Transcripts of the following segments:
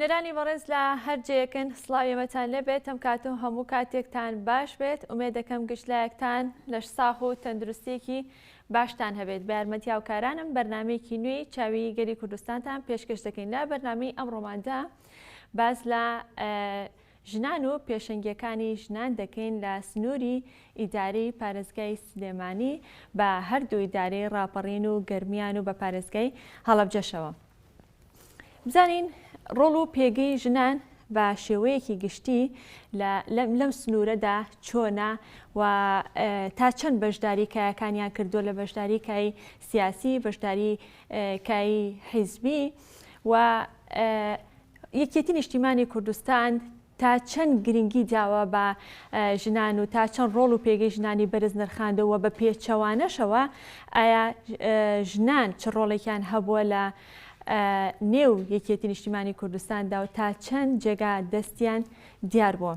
بینەرانی بەڕێز لە هەر جێیەکن سڵاوی ئێمەتان لێبێت ئەم کات و هەموو کاتێکتان باش بێت ئومێد دەکەم گشت لایەکتان لەش ساغ و تەندروستیەکی باشتان هەبێت بە یارمەتی هاوکارانم بەرنامەیەکی نوێی چاوی گەلی کوردستانتان پێشکەش دەکەین لە بەرنامەی ئەمڕۆماندا باس لە ژنان و پێشەنگیەکانی ژنان دەکەین لە سنووری ئیدارەی پارێزگای سلێمانی بە هەردوو ئیدارەی ڕاپەڕین و گەرمیان و بە پارێزگای هەڵەبجەشەوە. بزانین ڕۆڵ و پێگەی ژنان بە شێوەیەکی گشتی لەم سنوورەدا چۆنە و تا چەند بەشداری کایەکانیان کردووە لە بەشداری کای سیاسی بەشداری کای حیزبی و یەکێتی نیشتیمانی کوردستان تا چەند گرنگی داوە بە ژنان و تا چەند ڕۆڵ و پێگەی ژنانی بەرز نرخاندووە بە پێچەوانەشەوە ئایا ژنان چ ڕۆڵێکیان هەبووە لە نێو یەکێتی نیشتیمانی کوردستاندا و تا چەند جێگا دەستیان دیار بووە.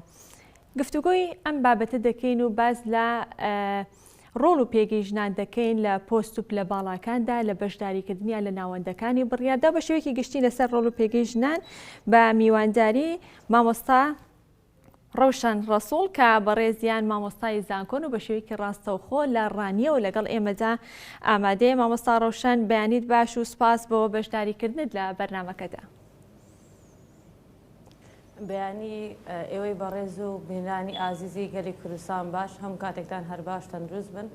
گفتوگۆی ئەم بابەتە دەکەین و باس لە ڕۆڵ و پێگەی ژنان دەکەین لە پۆست و پلە باڵاکاندا، لە بەشداریکردنیان لە ناوەندەکانی بڕیاردا بە شێوەیەکی گشتی لەسەر ڕۆڵ و پێگەی ژنان بە میوانداری مامۆستا ڕەوشەن ڕەسوڵ کە بەڕێزیان مامۆستای زانکۆن و بە شێوەیەکی ڕاستەوخۆ لە ڕانیەوە لەگەڵ ئێمەدا ئامادەیە. مامۆستا ڕەوشەن بەیانیت باش و سوپاس بۆ بەشداریکردنت لە بەرنامەکەدا. بەیانی ئێوەی بەڕێز و بینەرانی ئازیزی گەلی کوردستان باش، هەموو کاتێکتان هەر باش تەندروست بن.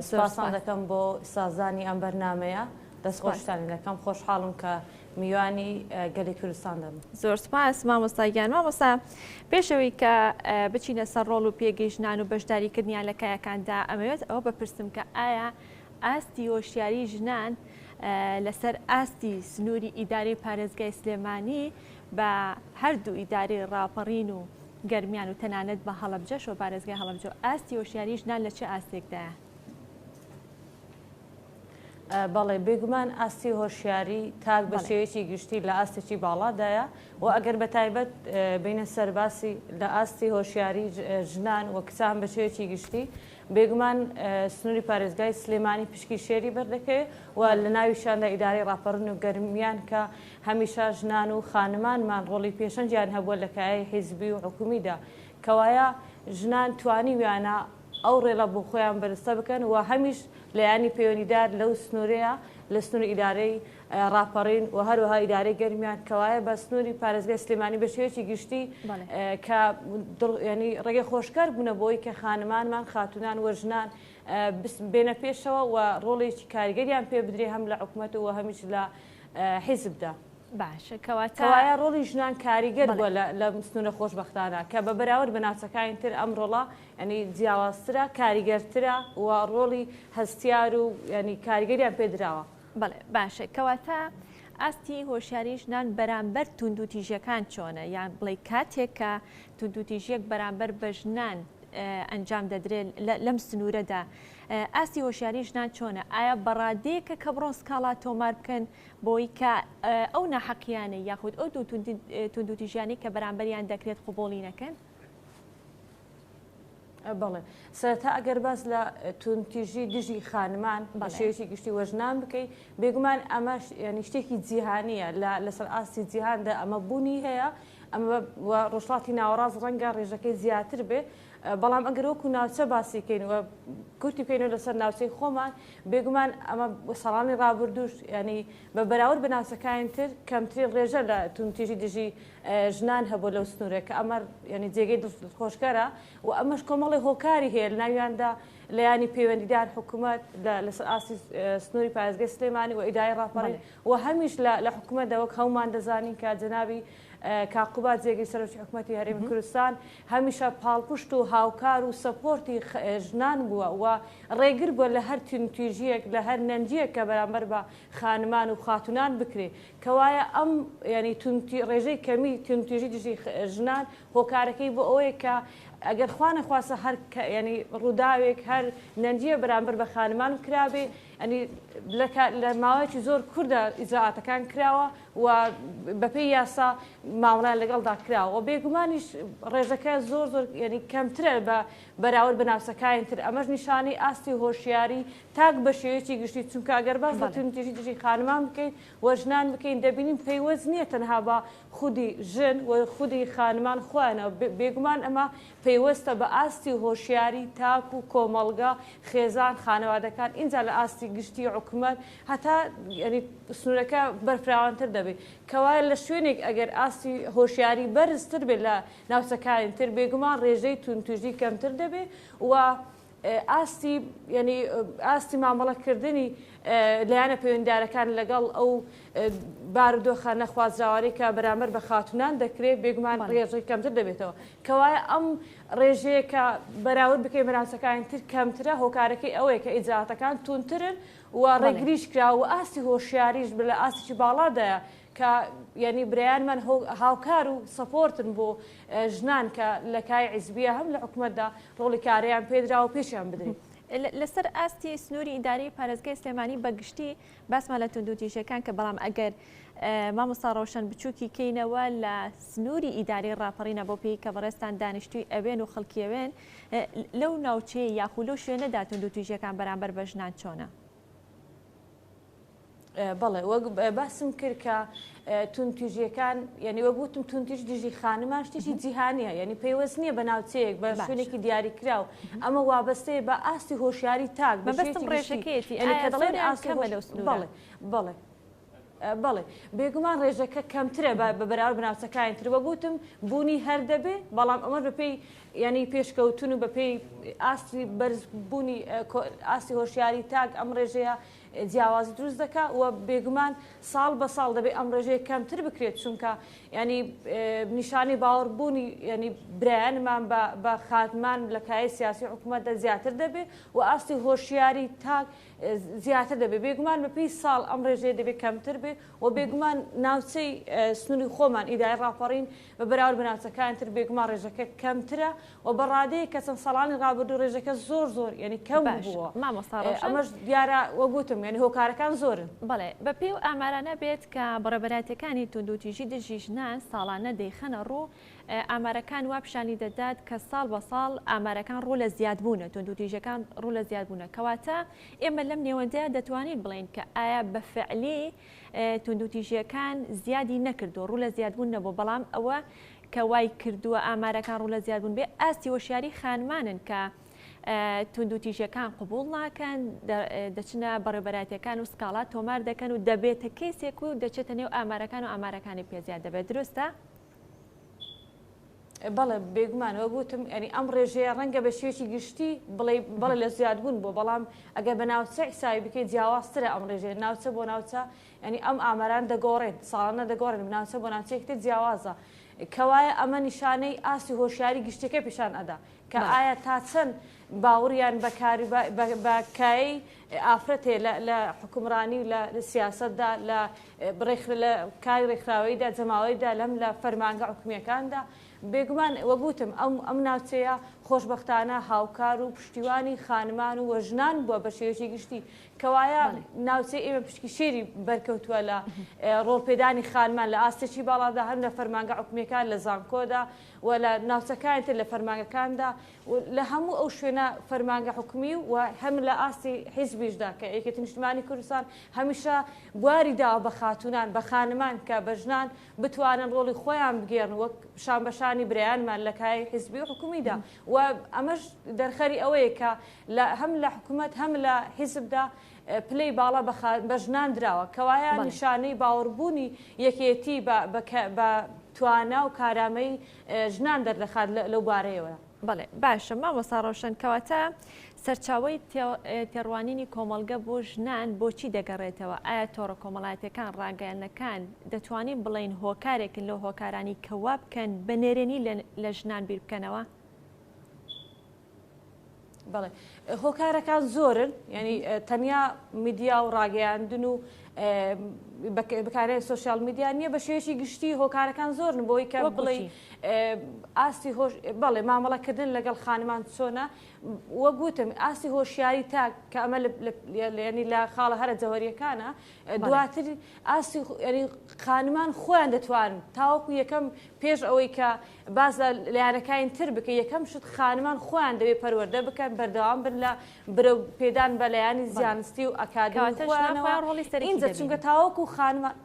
سوپاستان دەکەم بۆ سازدانی ئەم بەرنامەیە، دەستخۆشتانی دەکەم، خۆشحاڵم کە میوانی گەلی کوردستان دەبم. زۆر سوپاس مامۆستا گیان. مامۆستا پێش ئەوەی کە بچینە سەر ڕۆڵ و پێگەی ژنان و بەشداریکردنیان لە کایەکاندا، ئەمەوێت ئەوە بپرسم کە ئایا ئاستی هۆشیاری ژنان لەسەر ئاستی سنووری ئیدارەی پارێزگای سلێمانی بە هەردوو ئیدارەی ڕاپەڕین و گەرمیان و تەنانەت بە هەڵەبجەشەوە پارێزگای هەڵەبجەوە ئاستی هۆشیاری ژنان لە چ ئاستێکدایە؟ بەڵێ بێگومان ئاستی هۆشیاری تاک بە شێوەیەکی گشتی لە ئاستێکی باڵادایە و ئەگەر بە تایبەت بینە سەر باسی لە ئاستی هۆشیاری ژنان و کچان بە شێوەیەکی گشتی بێگومان سنووری پارێزگای سلێمانی پشکی شێری بەردەکەوێت و لە ناویشاندا ئیدارەی ڕاپەڕین و گەرمیان کە هەمیشە ژنان و خانمانمان ڕۆڵی پێشەنگیان هەبووە لە کایەی حیزبی و حکومیدا کەوایە ژنان توانیویانە ئەو ڕێڵە بۆ خۆیان بەرجستە بکەن و هەمیش لایەنی پەیوەندیدار لەو سنوورەیە لە سنووری ئیدارەی ڕاپەڕین و هەروەها ئیدارەی گەرمیان کەوایە بە سنووری پارێزگای سلێمانی بە شێوەیەکی گشتی کە ینی ڕێگەی خۆشکەر بوونە بۆی کە خانمانمان خاتونان و ژنان بێنە پێشەوە و ڕۆڵێکی کاریگەریان پێ بدرێ هەم لە حکومەت و هەمیش لە حیزبدا. باشە کەواتە. کەوایە ڕۆڵی ژنان کاریگەر بووە لەم سنوورە خۆشبەختانە کە بە بەراورد بە ناوچەکانی تر ئەم ڕۆڵە یانی جیاوازترە، کاریگەرترە و ڕۆڵی هەستیار و یانی کاریگەریان پێ دراوە. بەڵێ باشە کەواتە ئاستی هۆشیاری ژنان بەرامبەر توندوتیژیەکان چۆنە؟ یان بڵێی کاتێک کە توندوتیژیەک بەرامبەر بە ژنان ئەنجام دەدرێت لەم سنوورەدا ئاستی هۆشیاری ژنان چۆنە؟ ئایا بەڕادەیەکە کە بڕۆن سکاڵا تۆمار بکەن بۆی کە ئەو ناحەقیانەی یاخود ئەو توندوتیژیانەی کە بەرامبەریان دەکرێت قبوڵی نەکەن؟ بەڵێ سەرەتا ئەگەر باس لە توندتیژی دژی خانمان بە شێوەیەکی گشتی وە ژنان بکەی بێگومان ئەمە ینی شتێکی جیهانیە لە لەسەر ئاستی جیهاندا ئەمە بوونی هەیە ئەمە ڕۆژهەڵاتی ناوەڕاست ڕەنگە ڕێژەکەی زیاتر بێ بەڵام ئەگەر وەکو ناوچە باسی کەین و کورتی بکەینەوە لەسەر ناوچەی خۆمان بێگومان ئەمە ساڵانی ڕابردووش ینی بە بەراورد بە ناوچەکانی تر کەمترین ڕێژە لە توندتیژی دژی ژنان هەبووە لەو سنوورە کە ئەمە ینی جێگەی دڵخۆشکەرە و ئەمەش کۆمەڵی هۆکاری هەیە لە ناویاندا لایەنی پەیوەندیدار حکوومەت لەسەر ئاستی سنووری پارێزگای سلێمانی و ئیدارەی ڕاپەڕین و هەمیش لە حکوومەتدا وەک هەموومان دەزانین کە جەنابی کاک قوباد جێگری سەرۆکی حکومەتی هەرێمی کوردستان هەمیشە پاڵپشت و هاوکار و سەپۆرتی ژنان بووە و ڕێگر بووە لە هەر توندوتیژییەک لە هەر نەنگییەک کە بەرامبەر بە خانمان و خاتوونان بکرێ کەوایە ئەم یانی توندتی ڕێژەی کەمی توندوتیژی دژی ژنان هۆکارەکەی بۆ ئەوەیە کە ئەگەر خوا نەخواستە هەر یانی ڕووداوێک هەر نەنگییە بەرامبەر بە خانمان کرابێ یانی لە ماوەیەکی زۆر کورتدا ئیجرائاتەکان کراوە. و بەپێی یاسا مامەڵەیان لەگەڵدا کراوە و بێگومانیش ڕێژەکە زۆر زۆر یعنی کەمترە بە بەراورد بە ناوچەکانی تر، ئەمەش نیشانەی ئاستی هۆشیاری تاک بە شێوەیەکی گشتی، چونکە ئەگەر باس لە توندوتیژی دژی خانمان بکەین و ژنان بکەین دەبینین پەیوەست نییە تەنها بە خودی ژن و خودی خانمان خۆیانەوە، بێگومان ئەمە پەیوەستە بە ئاستی هۆشیاری تاک و کۆمەڵگە، خێزان، خانەوادەکان، ئینجا لە ئاستی گشتی حکومەت هەتا یانی سنوورەکە بەرفراوانتر دەبێت. کەوایە لە شوێنێک ئەگەر ئاستی هۆشیاری بەرزتر بێت لە ناوچەکانی تر بێگومان ڕێژەی توندتیژی کەمتر دەبێت و ئاستی یعنی ئاستی مامەڵەکردنی لایەنە پەیوەندیدارەکان لەگەڵ ئەو بارودۆخە نەخوازراوانەی کە بەرامبەر بە خاتونان دەکرێت بێگومان ڕێژەی کەمتر دەبێتەوە. کەوایە ئەم ڕێژەیە کە بەراورد بکەین بە ناوچەکانی تر کەمترە هۆکارەکەی ئەوەیە کە ئیجرائاتەکان توندترن و ڕێگریش کرا و ئاستی هۆشیاریش لە ئاستێکی باڵادایە کە یانی برایانمان هاوکار و سەپۆرتن بۆ ژنان کە لە کای عیزبیە هەم لە حکومەتدا ڕۆڵی کارەیان پێدراوە و پێشیان بدرێت. لەسەر ئاستی سنووری ئیدارەی پارێزگای سلێمانی بە گشتی باسمان لە توندوتیژیەکان کە بەڵام ئەگەر مامۆستا ڕەوشەن بچووکی کەینەوە لە سنووری ئیدارەی ڕاپەڕینە بۆ پێی کە بەڕێزتان دانیشتووی ئەوێن و خەڵکی ئەوێن لەو ناوچەیە یاخو لەو شوێنەدا توندوتیژیەکان بەرامبەر بە ژنان چۆنە؟ بەڵێ وەک باسم کرد کە توندتیژیەکان یعنی وەک وتم توندتیژ دژی خانمان شتێکی جیهانیە یعنی پەیوەست نییە بە ناوچەیەک بە شوێنێکی دیاریکراو ئەمە وابەستەیە بە ئاستی هۆشیاری تاک بە مەبەستم ڕێژەکەیەتی یعنی کە دەڵێن ئاستی کەمە لەو سنوورە؟ بەڵێ بەڵێ بەڵێ بێگومان ڕێژەکە کەمترە بە بەراورد بە ناوچەکانی تر وەک وتم بوونی هەر دەبێ بەڵام ئەمەش بەپێی یعنی پێشکەوتن و بەپێی ئاستی بەرزبوونی ئاستی هۆشیاری تاک ئەم ڕێژەیە جیاوازی دروست دەکا و بێگومان ساڵ بە ساڵ دەبێ ئەم ڕێژەیە کەمتر بکرێت چونکە ینی نیشانەی باوەڕبوونی ینی برایانمان بە خاتمان لە کایەی سیاسی حکوومەتدا زیاتر دەبێ و ئاستی هۆشیاری تاک زیاتر دەبێ بێگومان بەپێی ساڵ ئەم ڕێژەیە دەبێ کەمتر بێ و بێگومان ناوچەی سنووری خۆمان ئیدارەی ڕاپەڕین بە بەراورد بە ناوچەکانی تر بێگومان ڕێژەکە کەمترە و بە ڕادەیەک کە چەند ساڵانی ڕابردوو ڕێژەکە زۆر زۆر یعنی کەم باش بووە مامۆستا ڕەوشەن ئەمەش دیارە وەک وتم یعنی هۆکارەکان زۆرن. بەڵێ بە پێی ئەو ئامارانە بێت کە بەڕێوبەرایەتیەکانی توندوتیژی دژی ژنان ساڵانە دەیخەنە ڕوو ئامارەکان وا پیشانی دەدات کە ساڵ بە ساڵ ئامارەکان ڕوو لە زیادبوونە توندوتیژەکان ڕوو لە زیادبوونە کەواتە ئێمە لەم نێوەندەیا دەتوانین بڵێین کە ئایا بە فعلی توندوتیژیەکان زیادی نەکردووە ڕوو لە زیادبوون نەبووە بەڵام ئەوە کە وای کردووە ئامارەکان ڕوو لە زیادبوون بێ ئاستی هۆشیاری خانمانن کە توندوتیژیەکان قبوڵ ناکەن دەچنە بەڕێوبەرایەتیەکان و سکاڵا تۆمار دەکەن و دەبێتە کەیسێک و دەچێتە نێو ئامارەکان و ئامارەکانی پێ زیاد دەبێت دروستە؟ بەڵێ بێگومان وەک وتم یانی ئەم ڕێژەیە ڕەنگە بە شێوەیەکی گشتی بڵێ بەڵێ لە زیادبوون بووە بەڵام ئەگەر بە ناوچە حیسابی بکەیت جیاوازترە ئەم ڕێژەیە ناوچە بۆ ناوچە یانی ئەم ئاماران دەگۆڕێن ساڵانە دەگۆڕێن ناوچە بۆ ناوچەیەکی تر جیاوازە کەوایە ئەمە نیشانەی ئاستی هۆشیاری گشتیەکە پیشان ئەدا کە ئایا تا چەند باوڕیان بە کاری بە کایەی ئافرەت هەیە لە لە حوکمڕانی و لە سیاسەتدا لە لە کاری ڕێکخراوەییدا جەماوەریدا لەم لە فەرمانگە حکومییەکاندا بێگومان وەک وتم ئەم ئەم ناوچەیە خۆشبەختانە هاوکار و پشتیوانی خانمان و ژنان بووە بە شێوەیەکی گشتی کەوایە ناوچەی ئێمە پشکی شێری بەرکەوتووە لە ڕۆڵپێدانی خانمان لە ئاستێکی باڵادا هەم لە فەرمانگە حکومییەکان لە زانکۆدا و لە ناوچەکانی تر لە فەرمانگەکاندا و لە هەموو ئەو شوێنە فەرمانگە حکومی و هەم لە ئاستی حیزبیشدا کە یەکێتی نیشتمانی کوردستان هەمیشە بواری داوە بە خاتوونان بە خانمان کە بە ژنان بتوانن ڕۆڵی خۆیان بگێڕن وەک شانبەشانی برایانمان لە کایەی حیزبی و حکومیدا و ئەمەش دەرخەری ئەوەیە کە لە هەم لە حکومەت هەم لە حیزبدا پلەی باڵا بە ژنان دراوە، کەوایە نیشانەی باوەڕبوونی یەکێتی بە توانا و کارامەیی ژنان دەردەخات لەو بارەیەوە. بەڵێ باشە مامۆستا ڕەوشەن کەواتە سەرچاوەی تێڕوانینی کۆمەڵگە بۆ ژنان بۆچی دەگەڕێتەوە؟ ئایا تۆڕە کۆمەڵایەتیەکان ڕاگەیاندنەکان دەتوانین بڵێین هۆکارێکن لەو هۆکارانی کە وابکەن بە نەرێنی لە ژنان بیر بکەنەوە؟ بەڵێ هۆکارەکان زۆرن یعنی تەنیا میدیا و ڕاگەیاندن و بەکارهێنانی سۆشیال میدیا نییە بە شێوەیەکی گشتی هۆکارەکان زۆرن بۆی کە بڵێ ئاستی هۆش بەڵێ مامەڵەکردن لەگەڵ خانمان چۆنە وەک وتم ئاستی هۆشیاری تاک کە ئەمە ینی لە خاڵە هەرە جەوەریەکانە دواتر ئاستی ینی خانمان خۆیان دەتوانن تاوەکو یەکەم پێش ئەوەی کە باس لە لایەنەکانی تر بکە یەکەم شت خانمان خۆیان دەبێ پەروەردە بکەن بەردەوام بن لە برەو پێدان بە لایەنی زانستی و ئەکادیمی خۆیانەوە ئینجا چونکە تاوەکو خانمان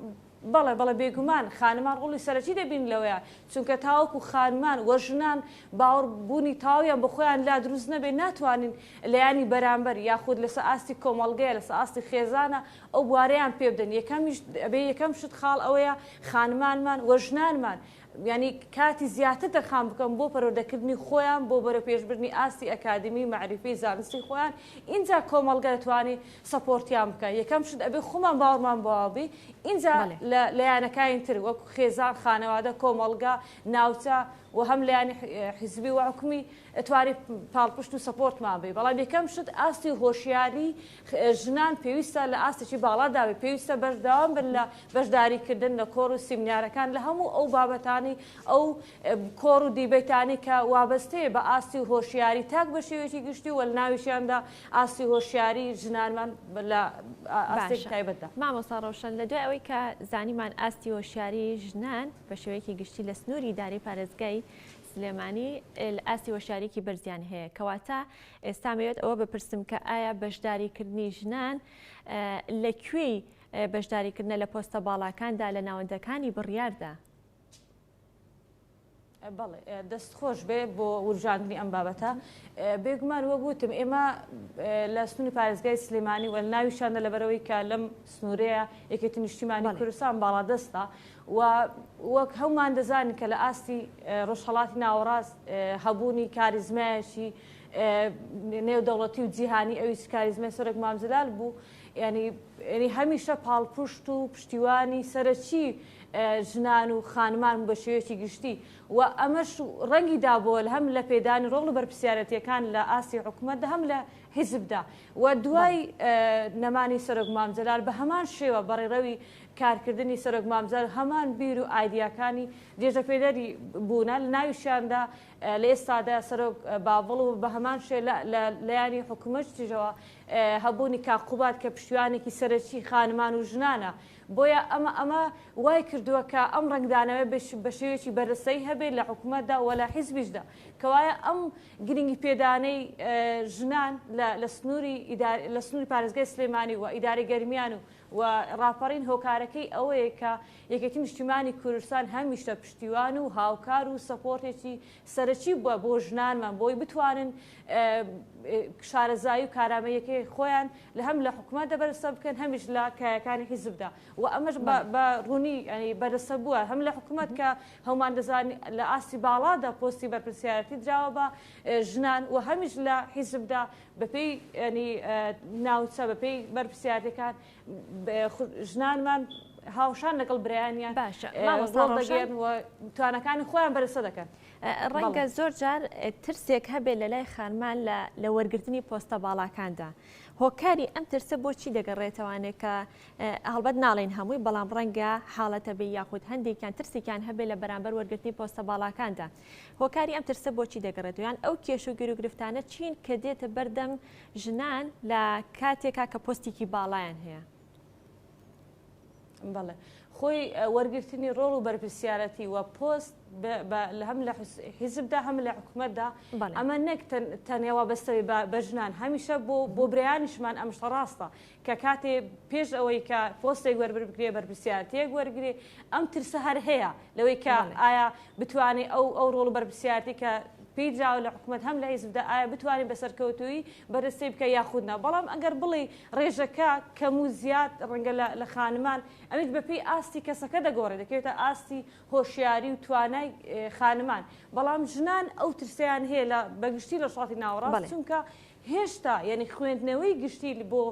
بەڵێ بەڵێ بێگومان خانمان ڕۆڵی سەرەکی دەبین لەوەیە چونکە تاوەکو خانمان وە ژنان باوەڕ بوونی تەواویان بە خۆیان لا دروست نەبێ ناتوانین لایەنی بەرامبەر یاخود لەسەر ئاستی کۆمەڵگەیە لەسەر ئاستی خێزانە ئەو بوارەیان پێ بدەن یەکەمیش ئەبێ یەکەم شت خاڵ ئەوەیە خانمانمان وە ژنانمان یانی کاتی زیاتر تەرخان بکەن بۆ پەروەردەکردنی خۆیان بۆ بەرەوپێشبردنی ئاستی ئەکادیمی مەعریفی زانستی خۆیان ئینجا کۆمەڵگە دەتوانێ سەپۆرتیان بکا یەکەم شت ئەبێ خۆمان باوەڕمان بەوە بی ئینجا لە لایەنەکانی تر وەکو خێزان خانەوادە کۆمەڵگە ناوچە و هەم لایەنی حیزبی و حکومی ئەتوانی پاڵپشت و سەپۆرتمان بی بەڵام یەکەم شت ئاستی هۆشیاری ژنان پێویستە لە ئاستێکی باڵادا بێت، پێویستە بەردەوام بن لە بەشداریکردن لە کۆڕ و سیمینارەکان لە هەموو ئەو بابەتانەی ئەو کۆڕ و دیبەیتانەی کە وابەستەیە بە ئاستی هۆشیاری تاک بە شێوەیەکی گشتی و لە ناویشیاندا ئاستی هۆشیاری ژنانمان لە ئاستێکی باشە تایبەتدا. مامۆستا ڕەوشەن لە دوای ئەوەی کە زانیمان ئاستی هۆشیاری ژنان بە شێوەیەکی گشتی لە سنووری ئیدارەی پارێزگای سلێمانی ئاستی هۆشیاریی بەرزیان هەیە کەواتە ئێستا ئەمەوێت ئەوە بپرسم کە ئایا بەشداریکردنی ژنان لە کوێی بەشداریکردنە لە پۆستە باڵاکاندا لە ناوەندەکانی بڕیاردا؟ بەڵێ دەست خۆش بێ بۆ ورژاندنی ئەم بابەتە بێگومان وەک وتم ئێمە لە سنووری پارێزگای سلێمانی وە ناویشانە لەبەرەوەی کە لەم سنوورەیە یەکێتی نیشتیمانی کوردستان باڵادەستە و وەک هەمومان دەزانین کە لە ئاستی ڕۆژهەڵاتی ناوەڕاست هەبوونی کاریزمایەکی نێودەوڵەتی و جیهانی ئەویش کاریزمای سەرۆک مام جەلال بوو ینی ینی هەمیشە پاڵپشت و پشتیوانی سەرەکی ژنان و خانمان بە شێوەیەکی گشتی و ئەمەش ڕەنگی دابووە هەم لە پێدانی ڕۆڵ و بەرپرسیارەتیەکان لە ئاستی حکوومەتدا هەم لە حیزبدا و دوای نەمانی سەرۆک مام جەلال بە هەمان شێوە بە ڕێڕەوی کارکردنی سەرۆک مام جەلال هەمان بیر و ئایدیاکانی درێژەپێدەری بوونە لە ناویشیاندا لە ئێستادا سەرۆک باڤڵ و بە هەمان شێ لە لایەنی حکومەتیشەوە هەبوونی کاک قوباد کە پشتیوانێکی سەرەکی خانمان و ژنانە بۆیە ئەمە ئەمە وای کردووە کە ئەم ڕەنگدانەوەی بە شێوەیەکی بەرجەستەیی هەبێت لە حکومەتدا و لە حیزبیشدا کەوایە ئەم گرنگی پێدانەی ژنان لە سنووری لە سنووری پارێزگای سلێمانی و ئیدارەی گەرمیان و و ڕاپەڕین هۆکارەکەی ئەوەیە کە یەکێتی نیشتیمانی کوردستان هەمیشە پشتیوان و هاوکار و سەپۆرتێکی سەرەکی بووە بۆ ژنانمان بۆی بتوانن شارەزایی و کارامەییەکەی خۆیان لە هەم لە حکومەتدا بەرجەستە بکەن هەمیش لە کایەکانی حیزبدا و ئەمەش بە ڕوونی ینی بەرجەستە بووە هەم لە حکومەت کە هەمومان دەزانین لە ئاستی باڵادا پۆستی بەرپرسیارەتی دراوە بە ژنان و هەمیش لە حیزبدا بەپێی ینی ناوچە بەپێی بەرپرسیارەتەکان ژنانمان هاوشان لەگەڵ برایانیان باشە مامۆستا ڕۆڵ دەگێڕن و توانەکانی خۆیان بەرجەستە دەکەن. ڕەنگە زۆر جار ترسێک هەبێت لە لای خانمان لە وەرگرتنی پۆستە باڵاکاندا هۆکاری ئەم ترسە بۆچی دەگەڕێتەوانێ کە هەڵبەت ناڵێین هەمووی بەڵام ڕەنگە حاڵەتە بێ یاخود هەندێکیان ترسێکیان هەبێ لە بەرامبەر وەرگرتنی پۆستە باڵاکاندا هۆکاری ئەم ترسە بۆچی دەگەڕێتەوە یان ئەو کێش و گیروگرفتانە چین کە دێتە بەردەم ژنان لە کاتێکا کە پۆستێکی باڵایان هەیە؟ بەڵێ خۆی وەرگرتنی ڕۆڵ و بەرپرسیارەتی و پۆست هەم لە حیزبدا هەم لە حکومەتدا ئەمە نەک تەنیا وابەستە بە ژنان هەمیشە بۆ بۆ برایانیشمان ئەم شتە ڕاستە کە کاتێ پێش ئەوەی کە پۆستێک وەربگرێ بەرپرسیارەتیەک وەرگێ ئەم ترسە هەر هەیە لەوەی کە ئایا بتوانێ ئەو ئەو ڕۆڵ و بەرپرسیارەتی کە پێی دراوە لە حکومەت هەم لە حیزبدا ئایا بتوانێ بە سەرکەوتوویی بەرجەستەی بکە یاخود نا بەڵام ئەگەر بڵێ ڕێژەکە کەم و زیاد ڕەنگە لە خانمان ئەمیش بەپێی ئاستی کەسەکە دەگۆڕێت دەکەوێتە ئاستی هۆشیاری و توانای خانمان بەڵام ژنان ئەو ترسیان هەیە لە بەگشتی لە ڕۆژهەڵاتی ناوەڕاست چونکە هێشتا یعنی خوێندنەوەی گشتی بۆ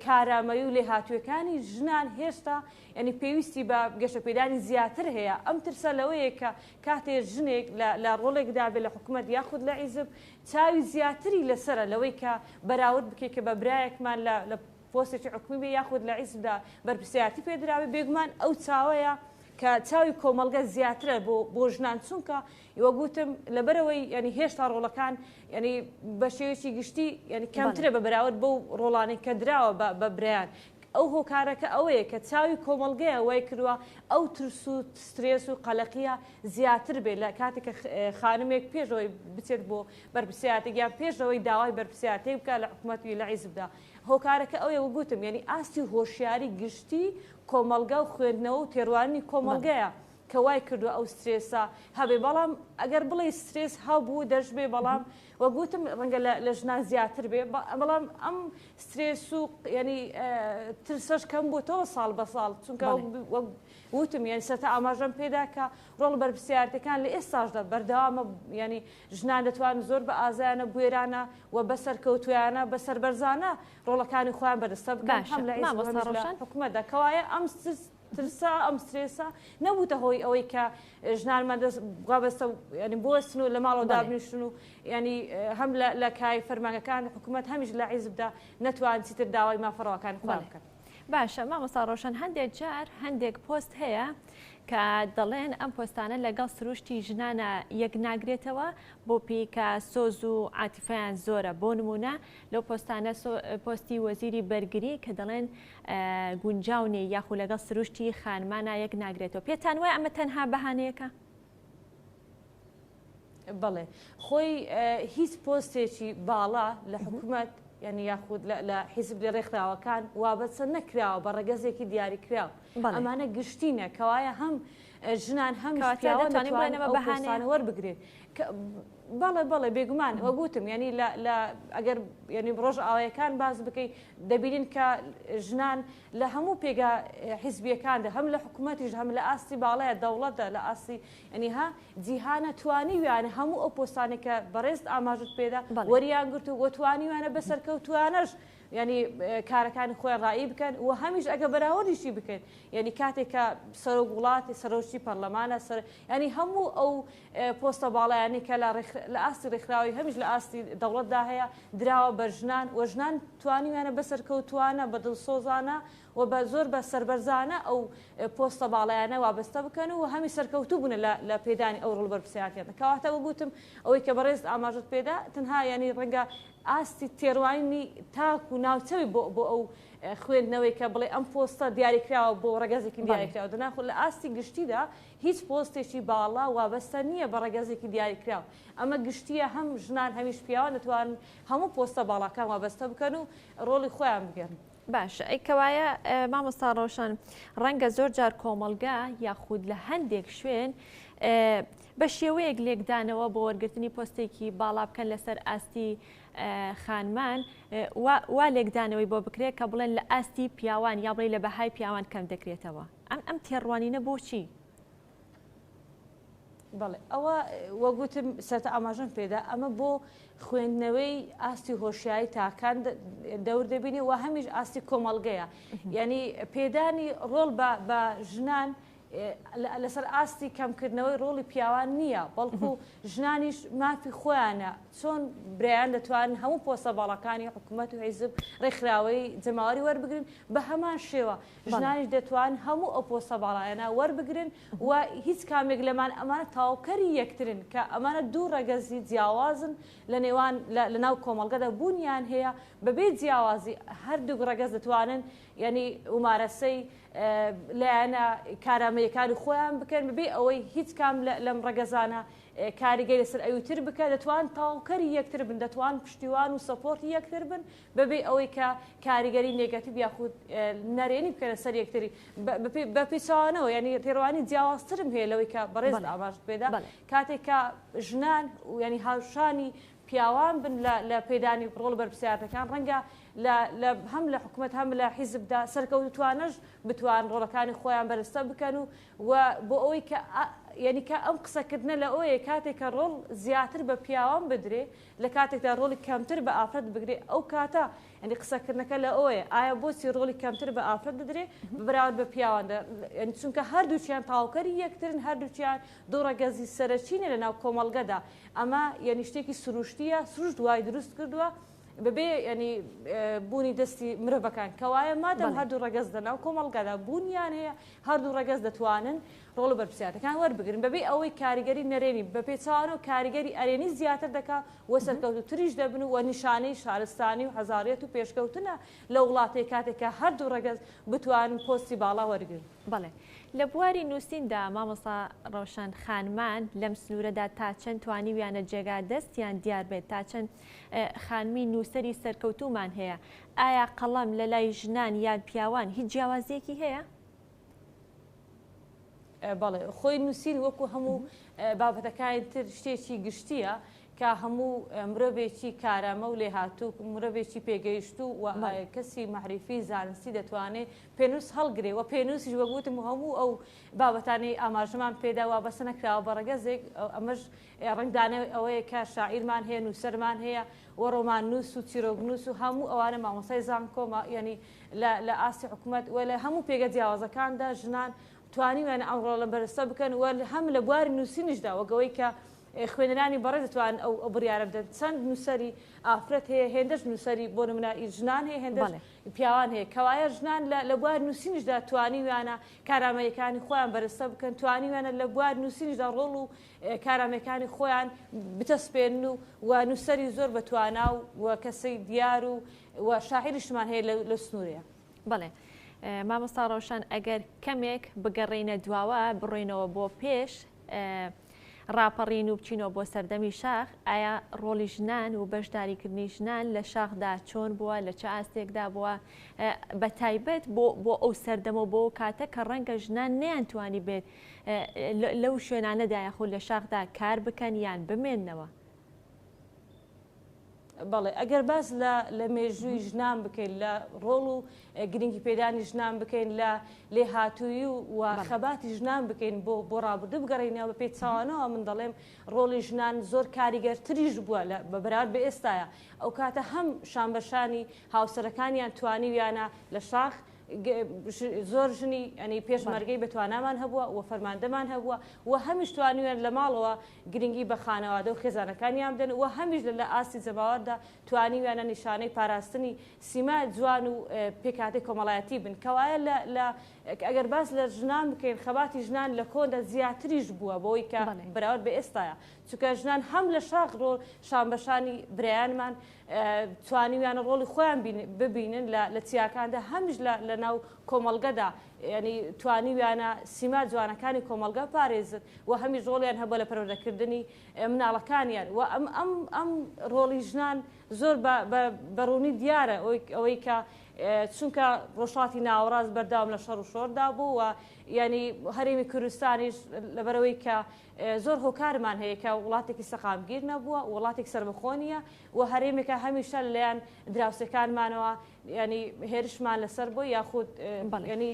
کارامەیی و لێهاتوویەکانی ژنان هێشتا یعنی پێویستی بە گەشەپێدانی زیاتر هەیە ئەم ترسە لەوەیە کە کاتێ ژنێک لە ڕۆڵێکدا بێ لە حکومەت یاخود لە حیزب چاوی زیاتری لەسەرە لەوەی کە بەراورد بکەیت کە بە برایەکمان لە لە. پۆستێکی حکومی بێ یاخود لە حیزبدا بەرپرسیارەتی پێ دراوێ، بێگومان ئەو چاوەیە کە چاوی کۆمەڵگە زیاترە بۆ بۆ ژنان چونکە وەک وتم لەبەرئەوەی یانی هێشتا ڕۆڵەکان یانی بە شێوەیەکی گشتی یانی کەمترە بە بەراورد بەو ڕۆڵانەی کە دراوە بە بە برایان ئەو هۆکارەکە ئەوەیە کە چاوی کۆمەڵگەیە وای کردووە ئەو ترس و سترێس و قەلەقیە زیاتر بێت لە کاتێک کە خانمێک پێش ئەوەی بچێت بۆ بەرپرسیارێتێک یان پێش ئەوەی داوای بەرپرسیارێتێک بکات لە حکومەت و لە حیزبدا هۆکارەکە ئەوەیە وەک گوتم یانی ئاستی هۆشیاری گشتی کۆمەڵگا و خوێندنەوە و تێڕوانینی کۆمەڵگەیە کە وای کردووە ئەو سترێسە هەبێ بەڵام ئەگەر بڵێی سترێس هەبوو دەشبێ بەڵام وەک وتم ڕەنگە لە ژنان زیاتر بێ بەڵام ئەم سترێس و یعنی ترسەش کەم بووتەوە ساڵ بە ساڵ چونکە وەک وتم یعنی سەرتا ئاماژەم پێدا کە ڕۆڵ بەرپرسیارەتەکان لە ئێستاشدا بەردەوامە یعنی ژنان دەتوانن زۆر بە ئازایانە بوێرانە و بە سەرکەوتویانە بە سەربەرزانە ڕۆڵەکانی خۆیان بەرجەستە بکەن باشە هەم لە حیزب و مامۆستا هەمیش لە ڕۆشان. حکومەتدا کەوایە ئەم ترسە ئەم سترێسە نەبووتە هۆی ئەوەی کە ژنانمان دەست وابەستە یعنی بوەستن و لە ماڵەوە بەڵێ. دابنیشن و یعنی هەم لە لە کای فەرمانگەکان حکومەت هەمیش لە حیزبدا نەتوان چیتر داوای مافە ڕەواکانی خۆیان بەڵێ. بکەن. باشە مامۆستا ڕۆشەن هەندێک جار هەندێک پۆست هەیە کە دەڵێن ئەم پۆستانە لەگەڵ سروشتی ژنانە یەک ناگرێتەوە بۆ پێی کە سۆز و عاتیفەیان زۆرە بۆ نمونە لەو پۆستانە پۆستی وەزیری بەرگری کە دەڵێن گونجاو نیە یاخو لەگەڵ سروشتی خانمانا یەک ناگرێتەوە پێتان وایە ئەمە تەنها بەهانەیەکە؟ بەڵێ خۆی هیچ پۆستێکی باڵا لە حکومەت یعنی یاخود لە حیزب لە ڕێکخراوەکان وابەستە نەکراوە بە ڕەگەزێکی دیاریکراو ئەمانە گشتینە کەوایە هەم ژنان هەمیش پیاوان دەتوانن ئەو پۆستانە وەربگرن. بەڵێ بەڵێ بێگومان وەک وتم یعنی لە لە ئەگەر یعنی ڕۆژئاوایەکان باس بکەی دەبینین کە ژنان لە هەموو پێگا حیزبیەکاندا هەم لە حکوومەتیش هەم لە ئاستی باڵایە دەوڵەتدا لە ئاستی یعنی ها جیهانە توانیویانە هەموو ئەو پۆستانەی کە بەڕێزت ئاماژت پێدا وەریان گرت و توانیویانە بە سەرکەوتوانەش یعنی کارەکانی خۆیان ڕایی بکەن و هەمیش ئەگە بەراوردیشی بکەن یعنی کاتێک کە سەرۆک وڵاتی سەرۆکی پەرلەمانە سەر یعنی هەموو ئەو پۆستە باڵایانەی کە لە ئاستی ڕێکخراوی هەمیش لە ئاستی دەوڵەتدا هەیە دراوە بە ژنان و ژنان توانیویانە بە سەرکەوتوانە بە دڵسۆزانە و بە زۆر بە سەربەرزانە ئەو پۆستە باڵایانە وابەستە بکەن و هەمی سەرکەوتوو بوونە لە پێدانی ئەو ڕۆڵ بەرپرسیارەتیانە. کەواتە وەک وتم ئەوەی کە بەڕێزت ئاماژەت پێدا تەنها یانی ڕەنگە ئاستی تێڕوانینی تاک و ناوچەوی بۆ بۆ ئەو خوێندنەوەی کە بڵێ ئەم پۆستە دیاریکراوە بۆ ڕەگەزێکی دیاریکراوە دەنا خۆ لە ئاستی گشتیدا هیچ پۆستێکی باڵا وابەستە نییە بە ڕەگەزێکی دیاریکراو ئەمە گشتییە هەم ژنان هەمیش پیاوان دەتوانن هەموو پۆستە باڵاکان وابەستە بکەن و ڕۆڵی خۆیان بگێڕن. باشە ئەی کەوایە مامۆستا ڕۆشن ڕەنگە زۆر جار کۆمەڵگا یاخود لە هەندێک شوێن بە شێوەیەک لێکدانەوە بۆ وەرگرتنی پۆستێکی باڵا بکەن لەسەر ئاستی خانمان وا لێکدانەوەی بۆ بکرێت کە بڵێن لە ئاستی پیاوان یا بڵێ لە بەهای پیاوان کەم دەکرێتەوە ئەم ئەم تێڕوانینە بۆچی؟ بەڵێ ئەوە وەک وتم سەرەتا ئاماژەم پێدا ئەمە بۆ خوێندنەوەی ئاستی هۆشیاری تاکان دەور دەبینێ و هەمیش ئاستی کۆمەڵگەیە یعنی پێدانی ڕۆڵ بە ژنان لەسەر ئاستی کەمکردنەوەی ڕۆڵی پیاوان نییە بەڵکو ژنانیش مافی خۆیانە چۆن برایان دەتوانن هەموو پۆستە باڵاکانی حکوومەت و حیزب ڕێکخراوەی جەماوەری وەربگرن بە هەمان شێوە ژنانیش دەتوان هەموو ئەو پۆستە باڵایانە وەربگرن و هیچ کامێک لەمان ئەمانە تەواوکەری یەکترن کە ئەمانە دوو ڕەگەزی جیاوازن لە نێوان لە ناو کۆمەڵگەدا بوونیان هەیە بەبێ جیاوازی هەردووک ڕەگەز دەتوانن یعنی ممارەسەی لایەنە کارامەیەکانی خۆیان بکەن بەبێ ئەوەی هیچ کام لەم ڕەگەزانە کاریگەری لەسەر ئەویتر بکە دەتوان تەواوکەری یەکتر بن دەتوان پشتیوان و support ی یەکتر بن بەبێ ئەوەی کە کاریگەری negative یاخود نەرێنی بکەنە سەر یەکتری بە پێچەوانەوە یعنی تێڕوانی جیاوازترم هەیە لەوەی کە بەڕێز ئاماژت پێدا کاتێک کە ژنان و یعنی هاوشانی پیاوان بن لە پێدانی ڕۆڵ بەرپرسیارەکان ڕەنگە لە هەم لە حکومەت هەم لە حیزبدا سەرکەوتوانەش بتوان ڕۆڵەکانی خۆیان بەرستە بکەن و و بۆ ئەوەی کە یعنی کە ئەم قسەکردنە لە ئەوەیە کاتێک کە ڕۆڵ زیاتر بە پیاوان بدرێ لە کاتێکدا ڕۆڵی کەمتر بە ئافرەت بگرێ ئەو کاتە یانی قسەکردنەکە لە ئەوەیە ئایا بۆچی ڕۆڵی کەمتر بە ئافرەت دەدرێ بە بەراورد بە پیاوان یانی چونکە هەردووکیان تەواوکەری یەکترن هەردووکیان دوو ڕەگەزی سەرەکینە لە ناو کۆمەڵگەدا ئەمە یانی شتێکی سروشتیە سروشت وای دروست کردووە. بەبێ ینی بوونی دەستی مرۆڤەکان. کەوایە مادەم هەردوو ڕەگەز لەناو کۆمەڵگادا بوونیان هەیە، هەردوو ڕەگەز دەتوانن ڕۆڵ و بەرپرسیارەتەکان وەربگرن بەبێ ئەوەی کاریگەری نەرێنی، بە پێچەوانەوە کاریگەری ئەرێنی زیاتر دەکا و سەرکەوتووتریش دەبن و نیشانەی شارستانی و حەزاریەت و پێشکەوتنە لە وڵاتێک کاتێک کە هەردوو ڕەگەز بتوانن پۆستی باڵا وەرگرن. بەڵێ. لە بواری نووسیندا مامۆستا ڕەوشەن خانمان لەم سنوورەدا تا چەند توانیویانە جێگا دەستیان دیار بێت، تا چەند خانمی نووسەری سەرکەوتوومان هەیە؟ ئایا قەڵەم لە لای ژنان یان پیاوان هیچ جیاوازییەکی هەیە؟ بەڵێ، خۆی نووسین وەکو هەموو بابەتەکانی تر شتێکی گشتییە کە هەموو مرۆڤێکی کارامە و لێهاتوو، مرۆڤێکی پێگەیشتوو و کەسی مەعریفی زانستی دەتوانێ پێنووس هەڵگرێ و پێنووسیش وەک وتم هەموو ئەو بابەتانەی ئاماژەمان پێدا وابەستە نەکراوە بە ڕەگەزێک، ئەمەش ڕەنگدانەوەی ئەوەیە کە شاعیرمان هەیە، نووسەرمان هەیە و ڕۆماننووس و چیرۆکنووس و هەموو ئەوانە مامۆستای زانکۆ یانی لە ئاستی حکومەت و لە هەموو پێگە جیاوازەکاندا ژنان توانیویانە ئەم ڕۆڵە بەرزتە بکەن و هەم لە بواری نووسینیشدا وەک ئەوەی کە خوێنەرانی بەڕێز دەتوانن ئەو بڕیارە بدەن چەند نووسەری ئافرەت هەیە هێندەش نووسەری بۆ نمونە ژنان هەیە هێندەش پیاوان هەیە کەوایە ژنان لە بواری نووسینیشدا توانیویانە کارامەیەکانی خۆیان بەرزتە بکەن توانیویانە لە بواری نووسینیشدا ڕۆڵ و کارامەکانی خۆیان بچەسپێنن و و نووسەری زۆر بە توانا و کەسی دیار و و شاعیریشمان هەیە لەو سنوورەیە. بەڵێ مامۆستا ڕەوشەن ئەگەر کەمێک بگەڕێینە دواوە بڕۆینەوە بۆ پێش ڕاپەڕین و بچینەوە بۆ سەردەمی شاخ ئایا ڕۆڵی ژنان و بەشداریکردنی ژنان لە شاخدا چۆن بووە لە چ ئاستێکدا بووە بە تایبەت بۆ بۆ ئەو سەردەمە بۆ کاتە کە ڕەنگە ژنان نەیانتوانی بێت لەو شوێنانەدا یاخود لە شاخدا کار بکەن یان بمێننەوە. بەڵێ ئەگەر باس لە لە مێژووی ژنان بکەین لە ڕۆڵ و گرنگی پێدانی ژنان بکەین لە لێهاتوویی و خەباتی ژنان بکەین بۆ بۆ ڕابردوو بگەڕێینەوە بە پێچەوانەوە من دەڵێم ڕۆڵی ژنان زۆر کاریگەرتریش بووە لە بە بەراورد بە ئێستاە ئەو کاتە هەم شانبەشانی هاوسەرەکانیان توانیویانە لە شاخ زۆر ژنی ینی پێشمەرگەی بەتوانامان هەبووە و فەرماندەمان هەبووە و هەمیش توانیویان لە ماڵەوە گرنگی بە خانەوادە و خێزانەکانیان بدەن و هەمیش لە لە ئاستی جەماوەردا توانیویانە نیشانەی پاراستنی سیما جوان و پێکهاتەی کۆمەڵایەتی بن کەوایە لە لە ئەگەر باس لە ژنان بکەین خەباتی ژنان لە کۆندا زیاتریش بووە بەوەی کە بەراورد بە ئێستاە چونکە ژنان هەم لە شاخ ڕۆڵ شانبەشانی برایانمان توانیویانە ڕۆڵی خۆیان ببینن لە چیاکاندا هەمیش لە ناو کۆمەڵگەدا ینی توانیویانە سیما جوانەکانی کۆمەڵگە پارێزن و هەمیش ڕۆڵیان هەبووە لە پەروەردەکردنی مناڵەکانیان و ئەم ئەم ئەم ڕۆڵی ژنان زۆر بە ڕوونی دیارە ئەوەی کە چونکە ڕۆژهەڵاتی ناوەڕاست بەردەوام لە شەڕ و شۆڕدا بوو و ینی هەرێمی کوردستانیش لەبەرەوەی کە زۆر هۆکارمان هەیە کە وڵاتێکی سەقامگیر نەبووە، وڵاتێک سەربەخۆ نییە و هەرێمێکە هەمیشە لەلایەن دراوسێکانمانەوە ینی هێرشمان لەسەر بووە یاخود ینی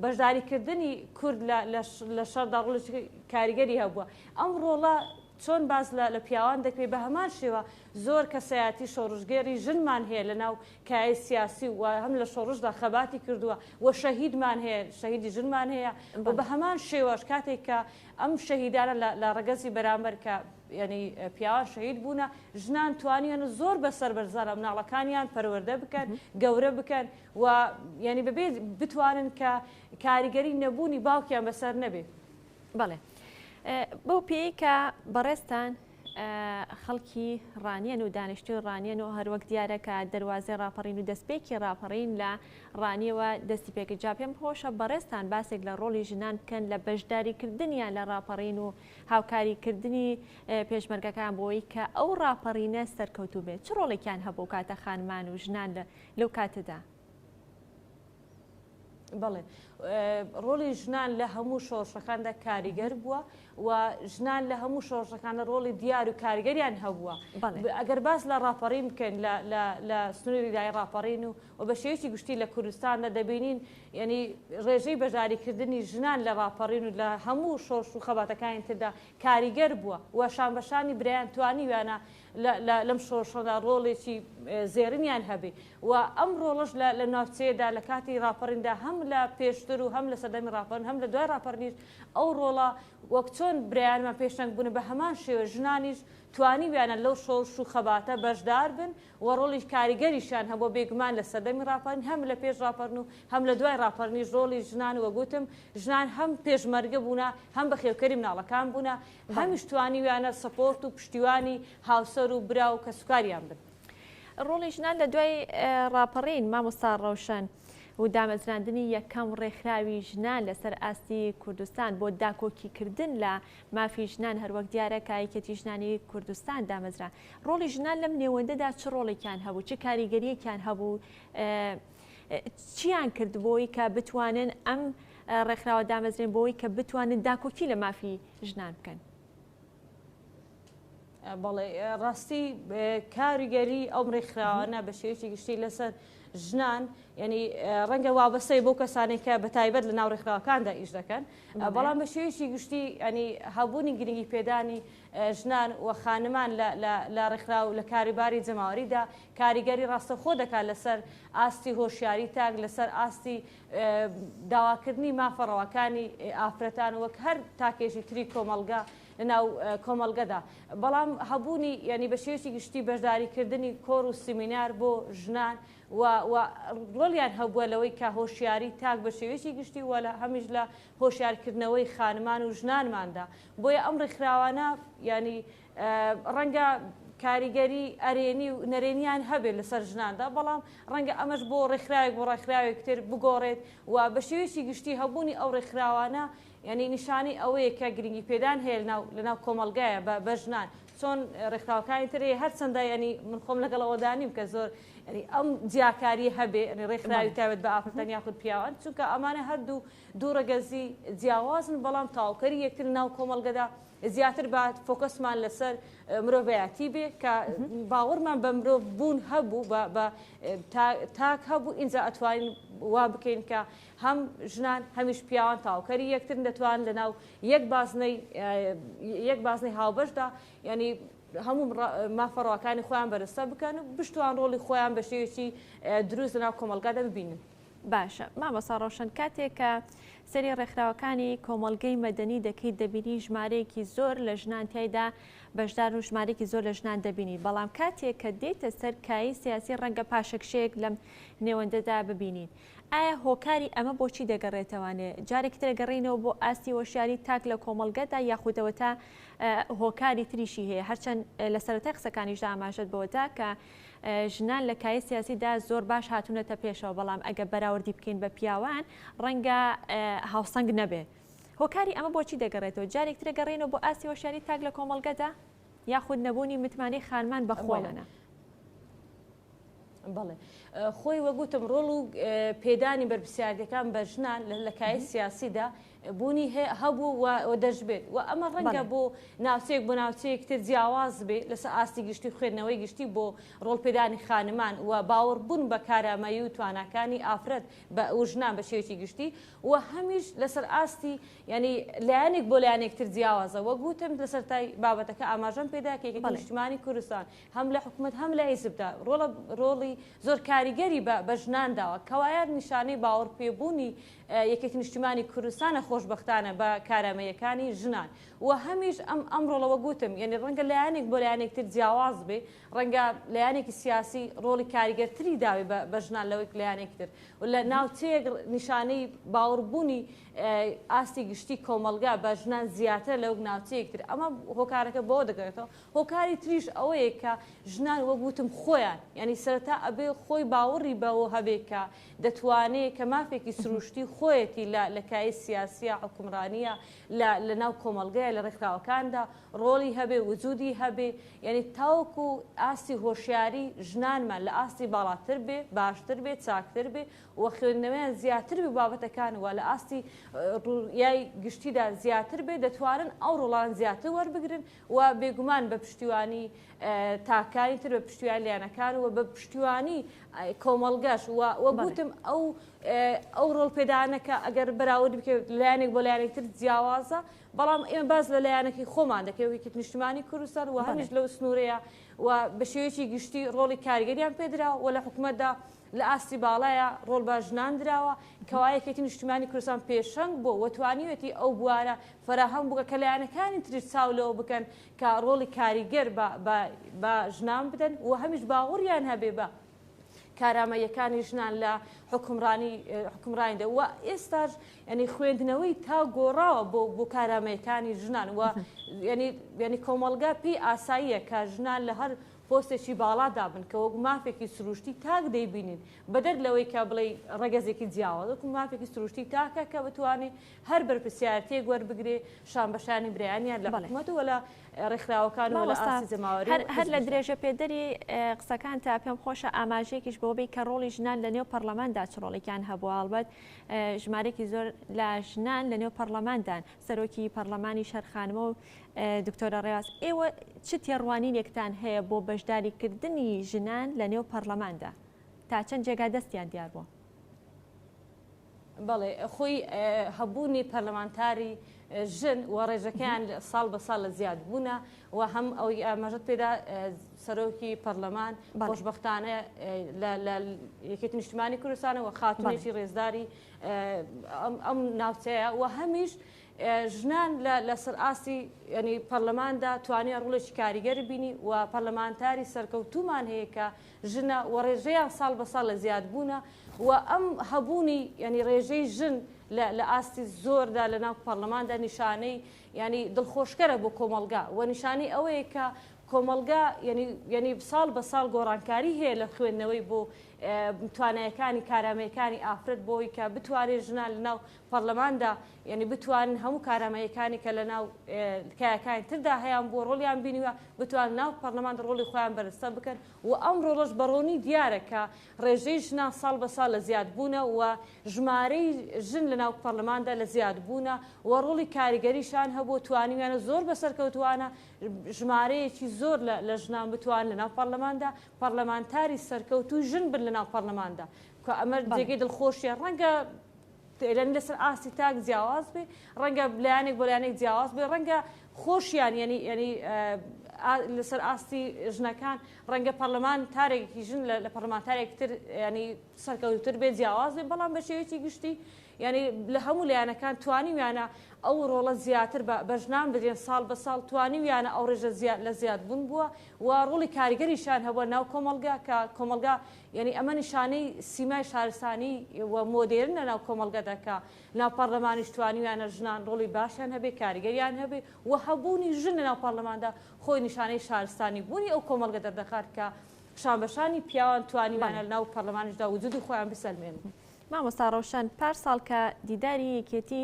بەشداریکردنی کورد لە شەڕدا ڕۆڵێکی کاریگەری هەبووە. ئەم ڕۆڵە چۆن باس لە پیاوان دەکرێت بە هەمان شێوە زۆر کەسایەتی شۆڕشگێڕی ژنمان هەیە لە ناو کایەی سیاسی و هەم لە شۆڕشدا خەباتی کردووە و شەهیدمان هەیە، شەهیدی ژنمان هەیە و بە هەمان شێوەش کاتێک کە ئەم شەهیدانە لە ڕەگەزی بەرامبەر کە یعنی پیاوان شەهید بوونە، ژنان توانیان زۆر بە سەربەرزانە مناڵەکانیان پەروەردە بکەن، گەورە بکەن و یعنی بەبێ بتوانن کە کاریگەری نەبوونی باوکیان بەسەر نەبێ. بەڵێ بەو پێیەی کە بەڕێزتان خەڵکی ڕانیەن و دانیشتووی ڕانیەن و هەروەک دیارە کە دەروازەی ڕاپەڕین و دەستپێکی ڕاپەڕین لە ڕانیەوە دەستی پێکرد جا پێم خۆشە بەڕێزتان باسێک لە ڕۆڵی ژنان بکەن لە بەشداریکردنیان لە ڕاپەڕین و هاوکاریکردنی پێشمەرگەکان بۆی کە ئەو ڕاپەڕینە سەرکەوتوو بێت چ ڕۆڵێکیان هەبوو کاتە خانمان و ژنان لەو کاتەدا؟ بەڵێ ڕۆڵی ژنان لە هەموو شۆڕشەکاندا کاریگەر بووە و ژنان لە هەموو شۆڕشەکاندا ڕۆڵی دیار و کاریگەریان هەبووە ئەگەر باس لە ڕاپەڕین بکەین لە سنووری دای ڕاپەڕین و و بە شێوەیەکی گشتی لە کوردستاندا دەبینین یعنی ڕێژەی بەشداریکردنی ژنان لە ڕاپەڕین و لە هەموو شۆڕش و خەباتەکانی تردا کاریگەر بووە و شانبەشانی برایان توانیویانە لەم شۆڕشەدا ڕۆڵێکی زێڕینیان هەبێ و ئەم ڕۆڵەش لە ناوچەیەدا لە کاتی ڕاپەڕیندا هەم لە پێشتر و هەم لە سەردەمی ڕاپەڕین هەم لە دوای ڕاپەڕینیش ئەو ڕۆڵە وەک چۆن برایانمان پێشەنگ بوون بە هەمان شێوە ژنانیش توانیویانە لەو شۆڕش و خەباتە بەشدار بن و ڕۆڵی کاریگەریشیان هەبووە، بێگومان لە سەردەمی ڕاپەڕین هەم لە پێش ڕاپەڕن و هەم لە دوای ڕاپەڕینیش ڕۆڵی ژنان وەک وتم ژنان هەم پێشمەرگە بوونە هەم بەخێوکەری مناڵەکان بوونە هەمیش توانیویانە support و پشتیوانی هاوسەر و برا و کەسوکاریان بن. ڕۆڵی ژنان لە دوای ڕاپەڕین مامۆستا ڕەوشەن و دامەزراندنی یەکەم ڕێکخراوی ژنان لەسەر ئاستی کوردستان بۆ داکۆکیکردن لە مافی ژنان هەروەک دیارە کە یەکێتی ژنانی کوردستان دامەزرا ڕۆڵی ژنان لەم نێوەندەدا چ ڕۆڵێکیان هەبوو چ کاریگەریەکیان هەبوو چیان کرد بۆی کە بتوانن ئەم ڕێکخراوە دامەزرێن بۆی کە بتوانن داکۆکی لە مافی ژنان بکەن؟ بەڵێ ڕاستی کاریگەری ئەو ڕێکخراوانە بە شێوەیەکی گشتی لەسەر ژنان یعنی ڕەنگە وابەستەی بۆ کەسانێک کە بە تایبەت لە ناو ڕێکخراوەکاندا ئیش دەکەن بەڵام بە شێوەیەکی گشتی ینی هەبوونی گرنگی پێدانی ژنان و خانمان لە ڕێکخراو لە کاروباری جەماوەریدا کاریگەری ڕاستەوخۆ دەکات لەسەر ئاستی هۆشیاری تاک لەسەر ئاستی داواکردنی مافە ڕەواکانی ئافرەتان وەک هەر تاکێکی تری کۆمەڵگە لەناو کۆمەڵگەدا بەڵام هەبوونی یعنی بە شێوەیەکی گشتی بەشداریکردنی کۆڕ و سیمینار بۆ ژنان و و ڕۆڵیان هەبووە لەوەی کە هۆشیاری تاک بە شێوەیەکی گشتی و لە هەمیش لە هۆشیارکردنەوەی خانمان و ژنانماندا بۆیە ئەم ڕێکخراوانە یعنی ڕەنگە کاریگەری ئەرێنی و نەرێنیان هەبێت لەسەر ژناندا بەڵام ڕەنگە ئەمەش بۆ ڕێکخراوێک بۆ ڕێکخراوێک تر بگۆڕێت و بە شێوەیەکی گشتی هەبوونی ئەو ڕێکخراوانە یعنی نیشانەی ئەوەیە کە گرنگی پێدان هەیە لەناو لەناو کۆمەڵگایە بە بە ژنان چۆن ڕێکخراوەکانی تر هەیە هەرچەندە یعنی من خۆم لەگەڵ ئەوەدا نیم کە زۆر یعنی ئەم جیاکاری هەبێ یعنی ڕێکخراوی تایبەت بە ئافرەتان یاخود پیاوان چونکە ئەمانە هەردوو دوو ڕەگەزی جیاوازن بەڵام تەواوکەری یەکتر ناو کۆمەڵگەدا زیاتر با فۆکەسمان لەسەر مرۆڤایەتی بێ کە باوەڕمان بە مرۆڤ بوون هەبوو بە تاک هەبوو ئینجا ئەتوانین وا بکەین کە هەم ژنان هەمیش پیاوان تاوکەری یەکترن دەتوان لەناو یەک بازنەی یەک بازنەی هاوبەشدا ینی هەموو مافە ڕەواکانی خۆیان بەرەستە بکەن و بشتوان ڕۆڵی خۆیان بە شێوەیەکی دروست لەناو کۆمەڵگادا ببینن. باشە مامۆستا ڕەوشەن کاتێک کە سەیری ڕێکخراوەکانی کۆمەڵگەی مەدەنی دەکەیت دەبینی ژمارەیەکی زۆر لە ژنان تیایدا بەشدارن و ژمارەیەکی زۆر لە ژنان دەبینی بەڵام کاتێک کە دێیتە سەر کایەی سیاسی ڕەنگە پاشەکشەیەک لەم نێوەندەدا ببینین ئایا هۆکاری ئەمە بۆچی دەگەڕێتەوانێ جارێکی تر گەڕێینەوە بۆ ئاستی هۆشیاری تاک لە کۆمەڵگەدا یاخود ئەوەتا هۆکاری تریشی هەیە هەرچەند لە سەرەتای قسەکانیشدا ئاماژەت بەوەدا کە ژنان لە کایەی سیاسیدا زۆر باش هاتوونەتە پێشەوە، بەڵام ئەگەر بەراوردی بکەین بە پیاوان ڕەنگە هاوسەنگ نەبێ. هۆکاری ئەمە بۆچی دەگەڕێتەوە؟ جارێک ترە گەڕێینەوە بۆ ئاستی هۆشیاری تاک لە کۆمەڵگەدا یاخود نەبوونی متمانەی خانمان بە خۆیانە؟ بەڵێ خۆی وەگوتم ڕۆڵ و پێدانی بەرپرسیارەتیەکان بە ژنان لە کایەی سیاسیدا بوونی هەبوو و دەشبێت و ئەمە ڕەنگە بۆ ناوچەیەک بۆ ناوچەیەک تر جیاواز بێ لەسەر ئاستی گشتی خوێندنەوەی گشتی بۆ ڕۆڵپێدانی خانمان و باوەڕبوون بە کارامەیی و تواناکانی ئافرەت بە و ژنان بە شێوەیەکی گشتی و هەمیش لەسەر ئاستی یعنی لایەنێک بۆ لایەنێک تر جیاوازە وەک وتم لە سەرەتای بابەتەکە ئاماژەم پێدا کە یەکێتی نیشتمانی کوردستان هەم لە حکومەت هەم لە حیزبدا ڕۆڵە ڕۆڵی زۆر کاریگەری بە بە ژنان داوە کەوایە نیشانەی باوەڕپێبوونی یەکێتی نیشتیمانی کوردستانە خۆشبەختانە بە کارامەیەکانی ژنان و هەمیش ئەم ئەم ڕۆڵە وەک وتم یعنی ڕەنگە لایەنێک بۆ لایەنێک تر جیاواز بێ ڕەنگە لایەنێکی سیاسی ڕۆڵی کاریگەرتری داوێ بە بە ژنان لەوەی لایەنێکی تر و لە ناوچەیەک نیشانەی باوەڕبوونی ئاستی گشتی کۆمەڵگا بە ژنان زیاترە لەوەک ناوچەیەک تر ئەمە هۆکارەکە بەوە دەگەڕێتەوە هۆکاری تریش ئەوەیە کە ژنان وەک وتم خۆیان یعنی سەرەتا ئەبێ خۆی باوەڕی بەوە هەبێ کە دەتوانێ کە مافێکی سروشتی خۆیەتی لە لە کایەی سیاسیە، حوکمڕانیە، لە لە ناو کۆمەڵگەیە، لە ڕێکخراوەکاندا ڕۆڵی هەبێ، وجودی هەبێ، یانی تاوەکو ئاستی هۆشیاری ژنانمان لە ئاستی باڵاتر بێ، باشتر بێ، چاکتر بێ و خوێندنەوەیان زیاتر بێ بابەتەکان و لە ئاستی ڕوئیای گشتیدا زیاتر بێ، دەتوانن ئەو ڕۆڵان زیاتر وەربگرن و بێگومان بە پشتیوانی تاکانی تر، بە پشتیوانی لایەنەکان و بە پشتیوانی کۆمەڵگەش و وەک وتم ئەو ئەو ڕۆڵ پێدانە کە ئەگەر بەراورد بکەێت لایەنێک بۆ لایەنێک تر جیاوازە. بەڵام ئێمە باس لە لایەنەکەی خۆمان دەکەین وەک یەکێتی نیشتمانی کوردستان و هەمیش لەو سنوورەیە و بە شێوەیەکی گشتی ڕۆڵی کاریگەریان پێدرا و لە حکومەتدا لە ئاستی باڵایە ڕۆڵ بە ژنان دراوە، کەوا یەکێتی نیشتمانی کوردستان پێشەنگ بووە و توانیویەتی ئەو بوارە فەراهەم بکە کە لایەنەکانی تریش چاو لەوە بکەن کە ڕۆڵی کاریگەر بە بە بە ژنان بدەن و هەمیش باوەڕیان هەبێ بە کارامەییەکانی ژنان لە حوکمڕانی حوکمڕانیدا و ئێستاش یعنی خوێندنەوەی تا گۆڕاوە بۆ بۆ کارامەیەکانی ژنان و یعنی یعنی کۆمەڵگا پێی ئاساییە کە ژنان لە هەر پۆستێکی باڵادا بن کە وەک مافێکی سروشتی تاک دەیبینین بەدەر لەوەی کە بڵێی ڕەگەزێکی جیاواز وەکو مافێکی سروشتی تاکە کە بتوانێ هەر بەرپرسیارەتیەک وەربگرێ شان بە شانی برایانیان لە حکومەت و لە ڕێکخراوەکان و لە ئاستی جەماوەری و هەر لە درێژە پێدەری قسەکانتا پێم خۆشە ئاماژەیەکیش بۆ بی کە ڕۆڵی ژنان لە نێو پەڕلەماندا چ ڕۆڵێکیان هەبووە هەڵبەت ژمارەیەکی زۆر لە ژنان لە نێو پەڕلەماندان سەرۆکی پەڕلەمانیش هەر خانمە و دکتۆرە ڕێواس ئێوە چ تێڕوانینێکتان هەیە بۆ بەشداریکردنی ژنان لە نێو پەڕلەماندا تا چەند جێگا دەستیان دیار بووە؟ بەڵێ خۆی هەبوونی پەرلەمانتاری ژن و ڕێژەکەیان ساڵ بە ساڵ لە زیاد بوونە و هەم ئەوەی ئاماژەت پێدا سەرۆکی پەرلەمان خۆشبەختانە لە یەکێتی نیشتمانی کوردستانەوە خاتونێکی ڕێزداری ئەم ناوچەیە و هەمیش ژنان لەسەر ئاستی ینی پەرلەماندا توانیان ڕۆڵێکی کاریگەر بینی و پەرلەمانتاری سەرکەوتومان هەیە کە ژنە و ڕێژەیان ساڵ بە ساڵ لە زیادبوونە و ئەم هەبوونی ینی ڕێژەی ژن لە ئاستی زۆردا لە ناو پەرلەماندا نیشانەی ینی دڵخۆشکەرە بۆ کۆمەڵگا و نیشانەی ئەوەیە کە کۆمەڵگا ینی ینی ساڵ بە ساڵ گۆڕانکاری هەیە لە خوێندنەوەی بۆ توانایەکانی کارامەیەکانی ئافرەت بۆی کە بتوانێت ژنان لە ناو پەڕلەماندا یەنی بتوانن هەموو کارامەیەکانی کە لە ناو کایەکانی تردا هەیان بووە ڕۆڵیان بینیوە بتوانن ناو پەڕلەماندا ڕۆڵی خۆیان بەرجستە بکەن و ئەم ڕۆڵەش بە ڕوونی دیارە کە ڕێژەی ژنان ساڵ بە ساڵ لە زیاد بوونە و ژمارەی ژن لە ناو پەڕلەماندا لە زیاد بوونە و ڕۆڵی کاریگەریشان هەبوو توانیویانە زۆر بە سەرکەوتووانە ژمارەیەکی زۆر لە ژنان بتوانن لە ناو پەڕلەماندا پەڕلەمانتاری سەرکەوتووی ژن بن لە ناو پەڕلەماندا کە ئەمە جێگەی دڵخۆشیە ڕەنگە یانی لەسەر ئاستی تاک جیاواز بێ ڕەنگە لایەنێک بۆ لایەنێک جیاواز بێ ڕەنگە خۆشیان یعنی یعنی لەسەر ئاستی ژنەکان ڕەنگە پەرلەمان تارێکی ژن لە پەرلەمانتارێک تر ینی سەرکەوتر بێ جیاواز بێ بەڵام بە شێوەیەکی گشتی یعنی لە هەموو لایەنەکان توانیویانە ئەو ڕۆڵە زیاتر بە ژنان بدرێن ساڵ بە ساڵ توانیویانە ئەو ڕێژە زیاد لە زیاد بوون بووە و ڕۆڵی کاریگەریشان هەبووە ناو کۆمەڵگا کە کۆمەڵگا یانی ئەمە نیشانەی سیمای شارستانی و مۆدێرنە ناو کۆمەڵگەدا کە ناو پەڕلەمانیش توانیویانە ژنان ڕۆڵی باشیان هەبێ، کاریگەریان هەبێ و هەبوونی ژن لە ناو پەڕلەماندا خۆی نیشانەی شارستانی بوونی ئەو کۆمەڵگە دەردەخات کە شانبەشانی پیاوان توانیویانە لە ناو پەڕلەمانیشدا وجودی خۆیان بسەلمێنن. مامۆستا ڕەوشەن، پار ساڵ کە دیداری یەکێتی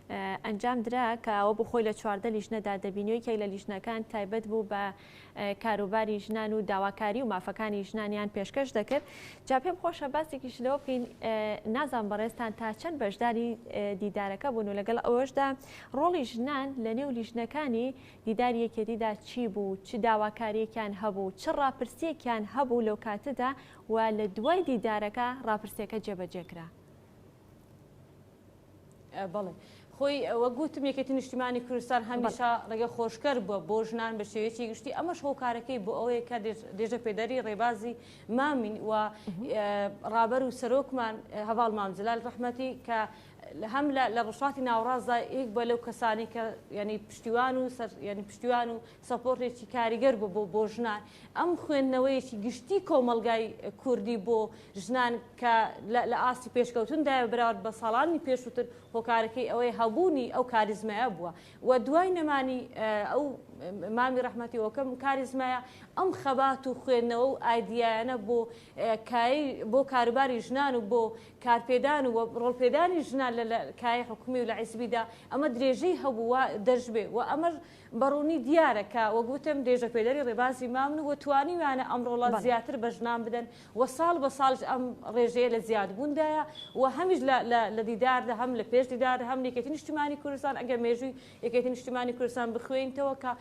ئەنجام درا کە ئەوە بۆ خۆی لە 14 لیژنەدا دەبینی و یەکێک لە لیژنەکان تایبەت بوو بە کاروباری ژنان و داواکاری و مافەکانی ژنانیان پێشکەش دەکرد جا پێم خۆشە باسێکیش لەوە بکەین نازان بەڕێزتان تا چەند بەشداری دیدارەکە بوون و لەگەڵ ئەوەشدا ڕۆڵی ژنان لە نێو لیژنەکانی دیداری یەکێتیدا چی بوو چ داواکاریەکیان هەبوو چ ڕاپرسیەکیان هەبوو لەو کاتەدا و لە دوای دیدارەکە ڕاپرسیەکە جێبەجێ کرا. بەڵێ خۆی وەک گوتم یەکێتی نیشتیمانی کوردستان هەمیشە ڕێگە خۆشکەر بووە بۆ ژنان بە شێوەیەکی گشتی ئەمەش هۆکارەکەی بۆ ئەوەیە کە درێژە پێدەری ڕێبازی مامین و ڕابەر و سەرۆکمان هەڤاڵ مام جەلال ڕەحمەتی کە هەم لە ڕۆژهەڵاتی ناوەڕاستدا یەک بە لەو کەسانی کە ینی پشتیوان و سەر ینی پشتیوان و سەپۆرتێکی کاریگەر بوو بۆ بۆ ژنان ئەم خوێندنەوەیەکی گشتی کۆمەڵگای کوردی بۆ ژنان کە لە ئاستی پێشکەوتندایە بەراورد بە ساڵانی پێشووتر هۆکارەکەی ئەوەی هەبوونی ئەو کاریزمایە بووە و دوای نەمانی ئەو مامی ڕەحمەتی وەکەم کاریزمایە ئەم خەبات و خوێندنەوە و ئایدیایانە بۆ کایەی بۆ کاروباری ژنان و بۆ کارپێدان و ڕۆڵپێدانی ژنان لە کایەی حکومی و لە حیزبیدا ئەمە درێژەی هەبوو و دەشبێ و ئەمەش بە ڕوونی دیارە کە وەک وتم درێژەپێدەری ڕێبازی مامن و توانیویانە ئەم ڕۆڵە زیاتر بە ژنان بدەن و ساڵ بە ساڵیش ئەم ڕێژەیە لە زیادبووندایە و هەمیش لە لە لە دیداردا هەم لە پێش دیداردا هەم لە یەکێتی نیشتیمانی کوردستان ئەگەر مێژووی یەکێتی نیشتیمانی کوردستان بخوێنیتەوە کە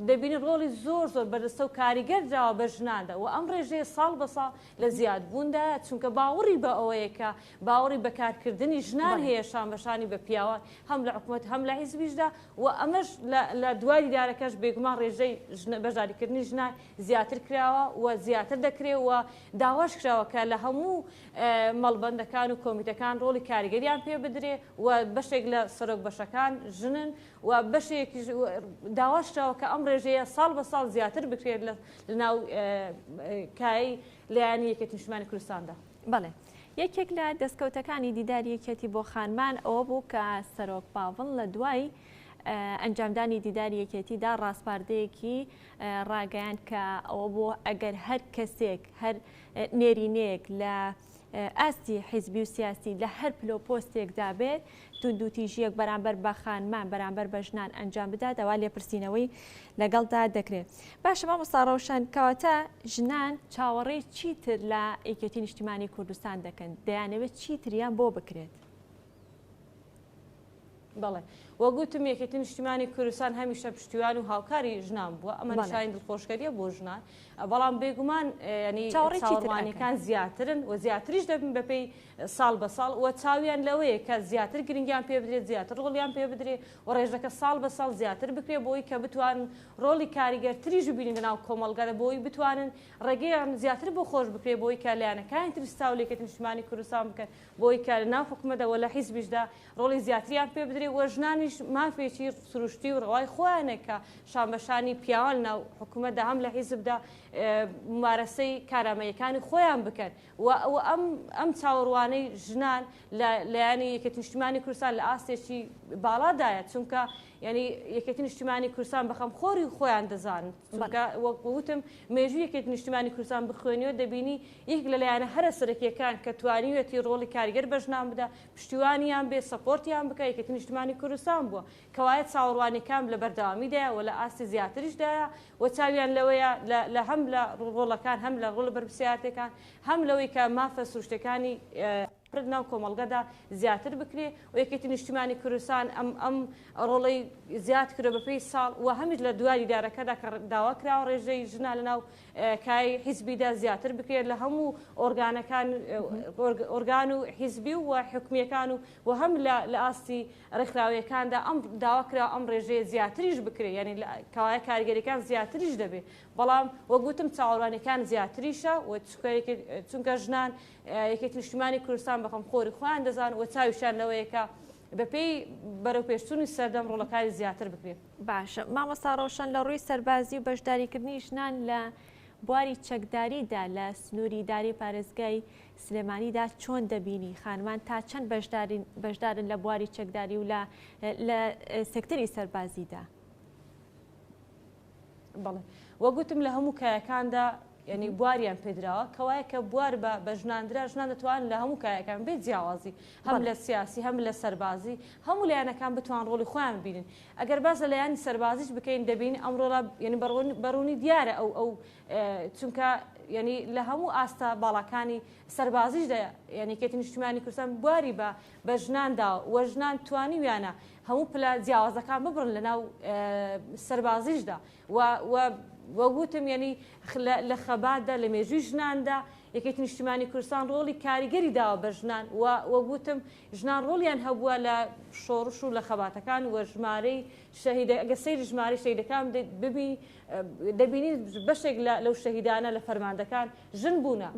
دەبینین ڕۆڵی زۆر زۆر بەرجەستە و کاریگەر دراوە بە ژناندا و ئەم ڕێژەیە ساڵ بە ساڵ لە زیادبووندایە، چونکە باوەڕی بە ئەوەیە کە باوەڕی بە کارکردنی ژنان هەیە شان بە شانی بە پیاوان هەم لە حکومەت هەم لە حیزبیشدا و ئەمەش لە دوای دیدارەکەش بێگومان ڕێژەی بەشداریکردنی ژنان زیاتر کراوە و زیاتر دەکرێت و داواش کراوە کە لە هەموو مەڵبەندەکان و کۆمیتەکان ڕۆڵی کاریگەریان پێ بدرێ و بەشێک لە سەرۆک بەشەکان ژنن و بەشێکیش داواش کراوە کە ئەم ڕێژەیە ساڵ بە ساڵ زیاتر بکرێت لە ناو کایەی لایەنی یەکێتی نیشتمانی کوردستاندا. بەڵێ. یەکێک لە دەستکەوتەکانی دیداری یەکێتی بۆ خانمان ئەوە بوو کە سەرۆک پاڤڵ لە دوای ئەنجامدانی دیداری یەکێتیدا ڕاسپاردەیەکی ڕاگەیاند کە ئەوە بوو ئەگەر هەر کەسێک هەر نێرینەیەک لە ئاستی حیزبی و سیاسی لە هەر پلە و پۆستێکدا بێت توندوتیژییەک بەرامبەر بە خانمان بەرامبەر بە ژنان ئەنجام بدات ئەوا لێپرسینەوەی لەگەڵدا دەکرێت. باشە مامۆستا ڕەوشەن کەواتە ژنان چاوەڕێی چیتر لە یەکێتی نیشتیمانی کوردستان دەکەن دەیانەوێت چیتریان بۆ بکرێت؟ بەڵێ وەک وتم یەکێتی نیشتیمانی کوردستان هەمیشە پشتیوان و هاوکاری ژنان بووە ئەمە نیشانی دڵخۆشکەریە بۆ ژنان بەڵام بێگومان ینی چاوەڕوانیەکان زیاترن و زیاتریش دەبن بەپێی ساڵ بە ساڵ و چاویان لەوەیە کە زیاتر گرنگیان پێ بدرێت زیاتر ڕۆڵیان پێ بدرێت و ڕێژەکە ساڵ بە ساڵ زیاتر بکرێت بۆی کە بتوانن ڕۆڵی کاریگەرتریش ببینن لەناو کۆمەڵگەدا بۆی بتوانن ڕێگەیان زیاتر بۆ خۆش بکرێت بۆی کە لایەنەکانی تر چاو لە یەکێتی نیشتیمانی کوردستان بکەن بۆی کە لەناو حکومەتدا و لە حیزبیشدا ڕۆڵی زیاتریان پێ بدرێ و ژنانیش مافێکی سروشتی و ڕەوای خۆیانە کە شانبەشانی پیاوان لەناو حکومەتدا هەم لە حیزبدا مومارەسەی کارامەییەکانی خۆیان بکەن و ئەم ئەم چاوەڕوانەی ژنان لە لایەنی یەکێتی نیشتیمانی کوردستان لە ئاستێکی باڵادایە چونکە یعنی یەکێتی نیشتیمانی کوردستان بە خەمخۆری خۆیان دەزانن چونکە وەک وتم مێژوو یەکێتی نیشتیمانی کوردستان بخوێنیەوە دەبینی یەکێک لە لایەنە هەرە سەرەکیەکان کە توانیویەتی ڕۆڵی کاریگەر بە ژنان بدا پشتیوانیان بێ سەپۆرتیان بکا یەکێتی نیشتمانی کوردستان بووە کەوایە چاوەڕوانیەکان لە بەردەوامیدایە و لە ئاستی زیاتریشدایە و چاویان لەوەیە لە هەم لە ڕۆڵەکان هەم لە ڕۆڵە بەرپرسیارەتیەکان هەم لەوەی کە مافە سروشتیەکانی ناو کۆمەڵگەدا زیاتر بکرێ و یەکێتی نیشتیمانی کوردستان ئەم ئەم ڕۆڵەی زیاد کردوە بەپێی ساڵ و هەمیش لە دوای دیدارەکەدا کە داوا کراوە ڕێژەی ژنان لەناو کایەی حیزبیدا زیاتر بکرێت لە هەموو ئۆرگانەکان ئۆرگان و حیزبی و حکومیەکان و و هەم لە ئاستی ڕێکخراوەیەکاندا ئەم داوا کرا ئەم ڕێژەیە زیاتریش بکرێت یعنی کەوایە کاریگەریەکان زیاتریش دەبێت بەڵام وەک وتم چاوەڕوانیەکان زیاتریشە و چونکە ژنان یەکێتی نیشتیمانی کوردستان بە خەمخۆری خۆیان دەزان و چاویشیان لەوەیە کە بەپێی بەرەوپێشچوونی سەردەم ڕۆڵەکانی زیاتر بکرێت. باشە مامۆستا ڕەوشەن لە ڕووی سەربازی و بەشداریکردنی ژنان لە بواری چەکداریدا لە سنووری ئیدارەی پارێزگای سلێمانیدا چۆن دەبینی خانمان تا چەند بەشدارن لە بواری چەکداری و لە سێکتەری سەربازیدا؟ بەڵێ وەک وتم لە هەموو کایەکاندا یعنی بواریان پێدراوە کەوایە کە بوار بە بە ژنان درا ژنان دەتوانن لە هەموو کایەکان بێ جیاوازی هەم لە سیاسی هەم لە سەربازی هەموو لایەنەکان بتوان ڕۆڵی خۆیان ببینن ئەگەر باس لە لایەنی سەربازیش بکەین دەبین ئەم ڕۆڵە یعنی بەڕوونی دیارە ئەو ئەو چونکە یعنی لە هەموو ئاستە باڵاکانی سەربازیشدا یعنی یەکێتی نیشتیمانی کوردستان بواری بە بە ژنان داوە و ژنان توانیویانە هەموو پلە جیاوازەکان ببڕن لەناو سەربازیشدا و و وەک وتم یعنی لە خەباتدا لە مێژووی ژناندا یەکێتی نیشتیمانی کوردستان ڕۆڵی کاریگەری داوە بە ژنان و وەک وتم ژنان ڕۆڵیان هەبووە لە شۆڕش و لە خەباتەکان و ژمارەی شەهیدە ئەگەر سەیری ژمارەی شەهیدەکان بدەیت ببینی دەبینین بەشێک لەو شەهیدانە لە فەرماندەکان ژن بوونە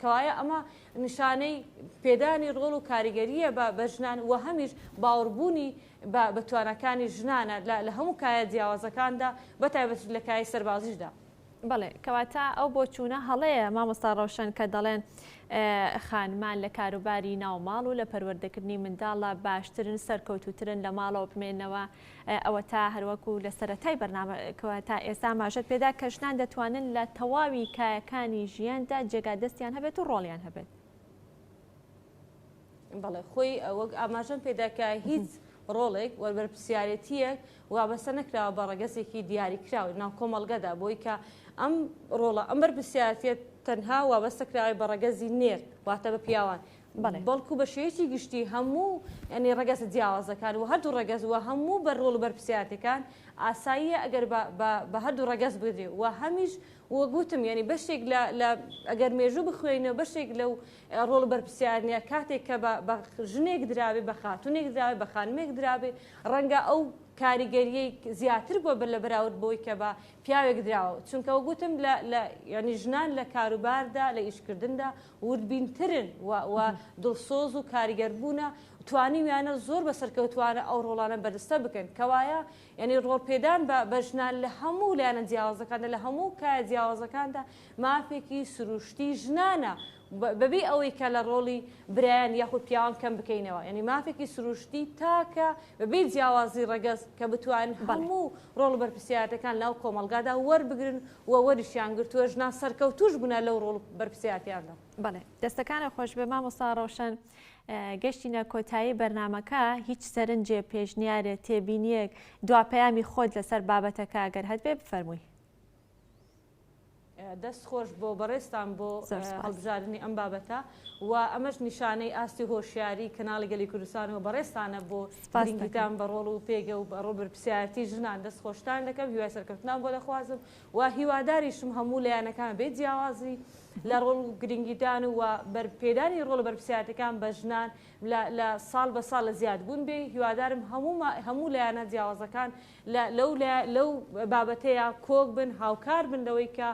کەوایە ئەمە نیشانەی پێدانی ڕۆڵ و کاریگەرییە بە بە ژنان و هەمیش باوەڕبوونی بە بە تواناکانی ژنانە لە لە هەموو کایە جیاوازەکاندا بە تایبەتیش لە کایەی سەربازیشدا. بەڵێ کەواتە ئەو بۆچوونە هەڵەیە مامۆستا ڕەوشەن کە دەڵێن خانمان لە کاروباری ناو ماڵ و لە پەروەردەکردنی منداڵە باشترن سەرکەوتووترن لە ماڵەوە بمێنەوە ئەوەتا هەروەکو لە سەرەتای بەرنامەکەوە تا ئێستا ئاماژەت پێدا کە ژنان دەتوانن لە تەواوی کایەکانی ژیاندا جێگا دەستیان هەبێت و ڕۆڵیان هەبێت. بەڵێ خۆی وەک ئاماژەم پێدا کە هیچ ڕۆڵێک و بەرپرسیارێتییەک وابەستە نەکراوە بە ڕەگەزێکی دیاریکراو ناو کۆمەڵگەدا بۆی کە ئەم ڕۆڵە ئەم بەرپرسیارەتیە تەنها وابەستە کراوە بە ڕەگەزی نێر واتە بە پیاوان. بەڵکو بە شێوەیەکی گشتی هەموو یانی ڕەگەزە جیاوازەکان و هەردوو ڕەگەز و هەموو بەر ڕۆڵ و بەرپرسیارەتیەکان ئاساییە ئەگەر بە بە بە هەردوو ڕەگەز بدرێ و هەمیش وەک وتم یانی بەشێک لە لە ئەگەر مێژوو بخوێنەوە بەشێک لەو ڕۆڵ و بەرپرسیارنیە کاتێک کە بە بە ژنێک درابێ بە خاتونێک درابێ بە خانمێک درابێ ڕەنگە ئەو کاریگەریەی زیاتر بووە بە لە بەراورد بەوەی کە بە پیاوێک دراوە چونکە وەک وتم لە لە یانی ژنان لە کاروباردا لە ئیشکردندا وردبینترن و و دڵسۆز و کاریگەر بوونە توانیویانە زۆر بە سەرکەوتوانە ئەو ڕۆڵانە بەرجستە بکەن کەوایە یانی ڕۆڵ پێدان بە بە ژنان لە هەموو لایەنە جیاوازەکاندا لە هەموو کایە جیاوازەکاندا مافێکی سروشتی ژنانە بەبێ ئەوەی کە لە ڕۆڵی برایان یاخود پیاوان کەم بکەینەوە یعنی مافێکی سروشتی تاکە بەبێ جیاوازی ڕەگەز کە بتوانن هەموو ڕۆڵ و بەرپرسیارەتەکان لەناو کۆمەڵگادا وەربگرن و وەریشیان گرتووە ژنان سەرکەوتووش بوونە لەو ڕۆڵ و بەرپرسیارەتیاندا. بەڵێ دەستەکانت خۆش بێ مامۆستا ڕەوشەن گەشتینە کۆتایی بەرنامەکە هیچ سەرنجێ پێشنیارێ تێبینیەک دوا پەیامی خۆت لەسەر بابەتەکە گەر هەتبێ بفەرمووی. دەست خۆش بۆ بەڕێزتان بۆ هەڵبژاردنی ئەم بابەتە و ئەمەش نیشانەی ئاستی هۆشیاری کەناڵی گەلی کوردستان و بەڕێزتانە بۆ گرنگیدان بە ڕۆڵ و پێگە و بە ڕۆڵ بەرپرسیارەتی ژنان دەست خۆشتان دەکەم هیوای سەرکەوتنان بۆ دەخوازم و هیواداریشم هەموو لایەنەکان بێ جیاوازی لە ڕۆڵ و گرنگیدان و بەرپێدانی ڕۆڵ و بەرپرسیارەتەکان بە ژنان لە لە ساڵ بە ساڵ لە زیادبوون بێ هیوادارم هەموو هەموو لایەنە جیاوازەکان لە لەو لەو بابەتەیا کۆک بن، هاوکار بن لەوەی کە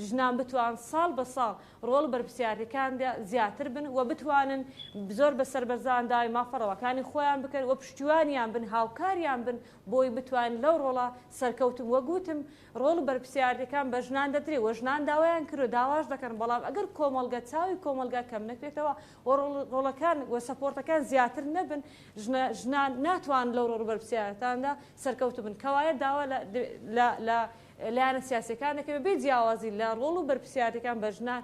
ژنان بتوان ساڵ بە ساڵ ڕۆڵ و بەرپرسیارەتیەکاندا زیاتر بن و بتوانن زۆر بە سەربەرزان داوای مافە ڕەواکانی خۆیان بکەن و پشتیوانیان بن، هاوکاریان بن بۆی بتوانن لەو ڕۆڵە سەرکەوتن. وەک وتم ڕۆڵ و بەرپرسیارەتیەکان بە ژنان دەدرێ و ژنان داوایان کردوە، داواش دەکەن، بەڵام ئەگەر کۆمەڵگە چاوی کۆمەڵگا کەم نەکرێتەوە و ڕۆڵەکان و سەپۆرتەکان زیاتر نەبن ژنە ژنان ناتوانن لەو ڕۆڵ و بەرپرسیارەتاندا سەرکەوتوو بن کەوایە داوا لە لە لە لایەنە سیاسیەکان دەکەین بەبێ جیاوازی لە ڕۆڵ و بەرپرسیارەتەکان بە ژنان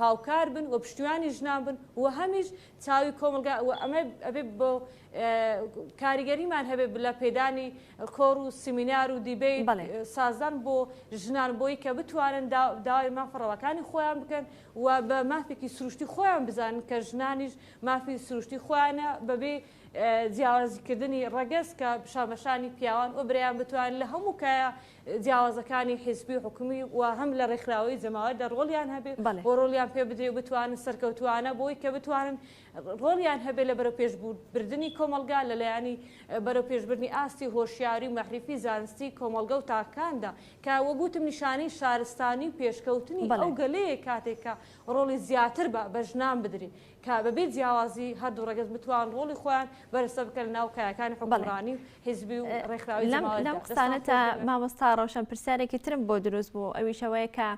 هاوکار بن و پشتیوانی ژنان بن و هەمیش چاوی کۆمەڵگا و ئەمە ئەبێ بۆ کاریگەریمان هەبێ لە پێدانی کۆڕ و سیمینار و دیبەیت سازدان بۆ ژنان بۆی کە بتوانن داوای مافە ڕەواکانی خۆیان بکەن و بە مافێکی سروشتی خۆیان بزانن کە ژنانیش مافی سروشتی خۆیانە بەبێ جیاوازیکردنی ڕەگەز کە شانبەشانی پیاوان و برایان بتوانن لە هەموو کایە جیاوازەکانی حیزبی و حکومی و هەم لە ڕێکخراوەی جەماوەردا ڕۆڵیان هەبێ و ڕۆڵیان پێ بدرێ و بتوانن سەرکەوتووانە بۆی کە بتوانن ڕۆڵیان هەبێ لە بەرەوپێشبردنی کۆمەڵگا لە لایەنی بەرەوپێشبردنی ئاستی هۆشیاری و مەعریفی زانستی کۆمەڵگە و تاکاندا کە وەک وتم نیشانەی شارستانی و پێشکەوتنی ئەو گەلەیە کاتێک کە ڕۆڵی زیاتر بە بە ژنان بدرێ کە بەبێ جیاوازی هەردوو ڕەگەز بتوان ڕۆڵی خۆیان بەرجەستە بکەن لەناو کایەکانی حوکمڕانی و حیزبی و ڕێکخراوی جەماوەریدا. لەم قسانەتا مامۆستا ڕەوشەن پرسیارێکی ترم بۆ دروست بوو ئەویش ئەوەیە کە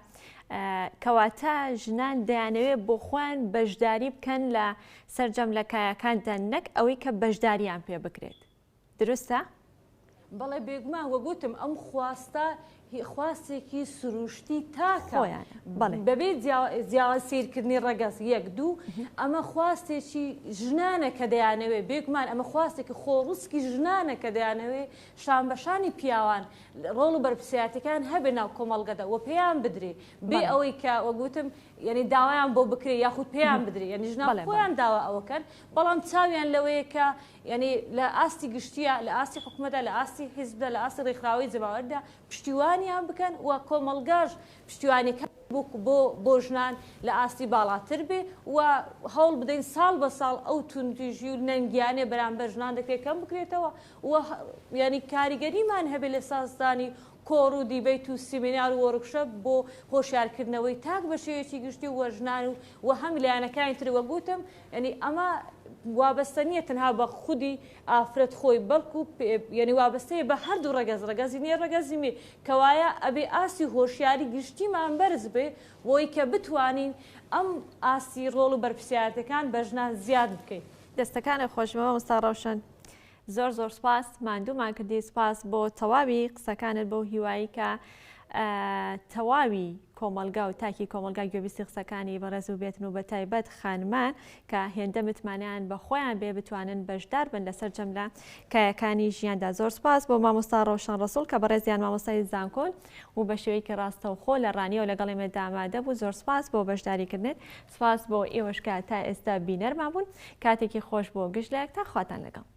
کەواتە ژنان دەیانەوێت بۆ خۆیان بەشداری بکەن لە سەرجەم لە کایەکاندا نەک ئەوەی کە بەشداریان پێ بکرێت دروستە؟ بەڵێ بێگومان وەک وتم ئەم خواستە خواستێکی سروشتی تاکە خۆیانە بەڵێ. بەبێ جیاواز سەیرکردنی ڕەگەز یەک دوو ئەمە خواستێکی ژنانە کە دەیانەوێ بێگومان ئەمە خواستێکی خۆڕسکی ژنانە کە دەیانەوێ شانبەشانی پیاوان ڕۆڵ و بەرپرسیارەتیەکان هەبێ ناو کۆمەڵگەدا و پێیان بدرێ بێ ئەوەی کە وەک وتم یعنی داوایان بۆ بکرێ یاخود پێیان بدرێ یعنی ژنان خۆیان داوا ئەوەکەن بەڵام چاویان لەوەیە کە یانی لە ئاستی گشتییا، لە ئاستی حکومەتدا، لە ئاستی حیزبدا، لە ئاستی ڕێکخراوەی جەماوەردا پشتیوانیان بکەن و کۆمەڵگاش پشتیوانیەکانی بۆ بۆ بۆ ژنان لە ئاستی باڵاتر بێ و هەوڵ بدەین ساڵ بە ساڵ ئەو توندوتیژی و نەنگیانەی بەرامبەر ژنان دەکرێت کەم بکرێتەوە و یانی کاریگەریمان هەبێ لە سازدانی کۆڕ و دیبەیت و سیمینار و وۆرکشۆپ بۆ هۆشیارکردنەوەی تاک بە شێوەیەکی گشتی و ژنان و و هەم لایەنەکانی تر وەک وتم یانی ئەمە وابەستە نییە تەنها بە خودی ئافرەت خۆی بەڵکو یانی وابەستەیە بە هەردوو ڕەگەز ڕەگەزی نێر ڕەگەزی مێ کەوایە ئەبێ ئاستی هۆشیاری گشتیمان بەرز بێ بۆی کە بتوانین ئەم ئاستی ڕۆڵ و بەرپرسیارەتەکان بە ژنان زیاد بکەین. دەستەکانت خۆش بێ مامۆستا ڕەوشەن. زۆر زۆر سوپاس ماندوومان کردی سوپاس بۆ تەواوی قسەکانت بەو هیوایی کە. تەواوی کۆمەڵگا و تاکی کۆمەڵگا گوێبیستی قسەکانی بەڕێز و بێتن و بەتایبەت خانمان کە هێندە متمانەیان بە خۆیان بێ بتوانن بەشدار بن لە سەرجەم لە کایەکانی ژیاندا. زۆر سوپاس بۆ مامۆستا ڕەوشەن ڕەسوڵ کە بەڕێزیان مامۆستای زانکۆن و بە شێوەیەکی ڕاستەوخۆ لە ڕانیەوە لەگەڵ ئێمەدا ئامادە بوو. زۆر سوپاس بۆ بەشداریکردنت. سوپاس بۆ ئێوەش کە تا ئێستا بینەرمان بوون. کاتێکی خۆش بۆ گشت لایەکتان. خواتان لەگەڵ.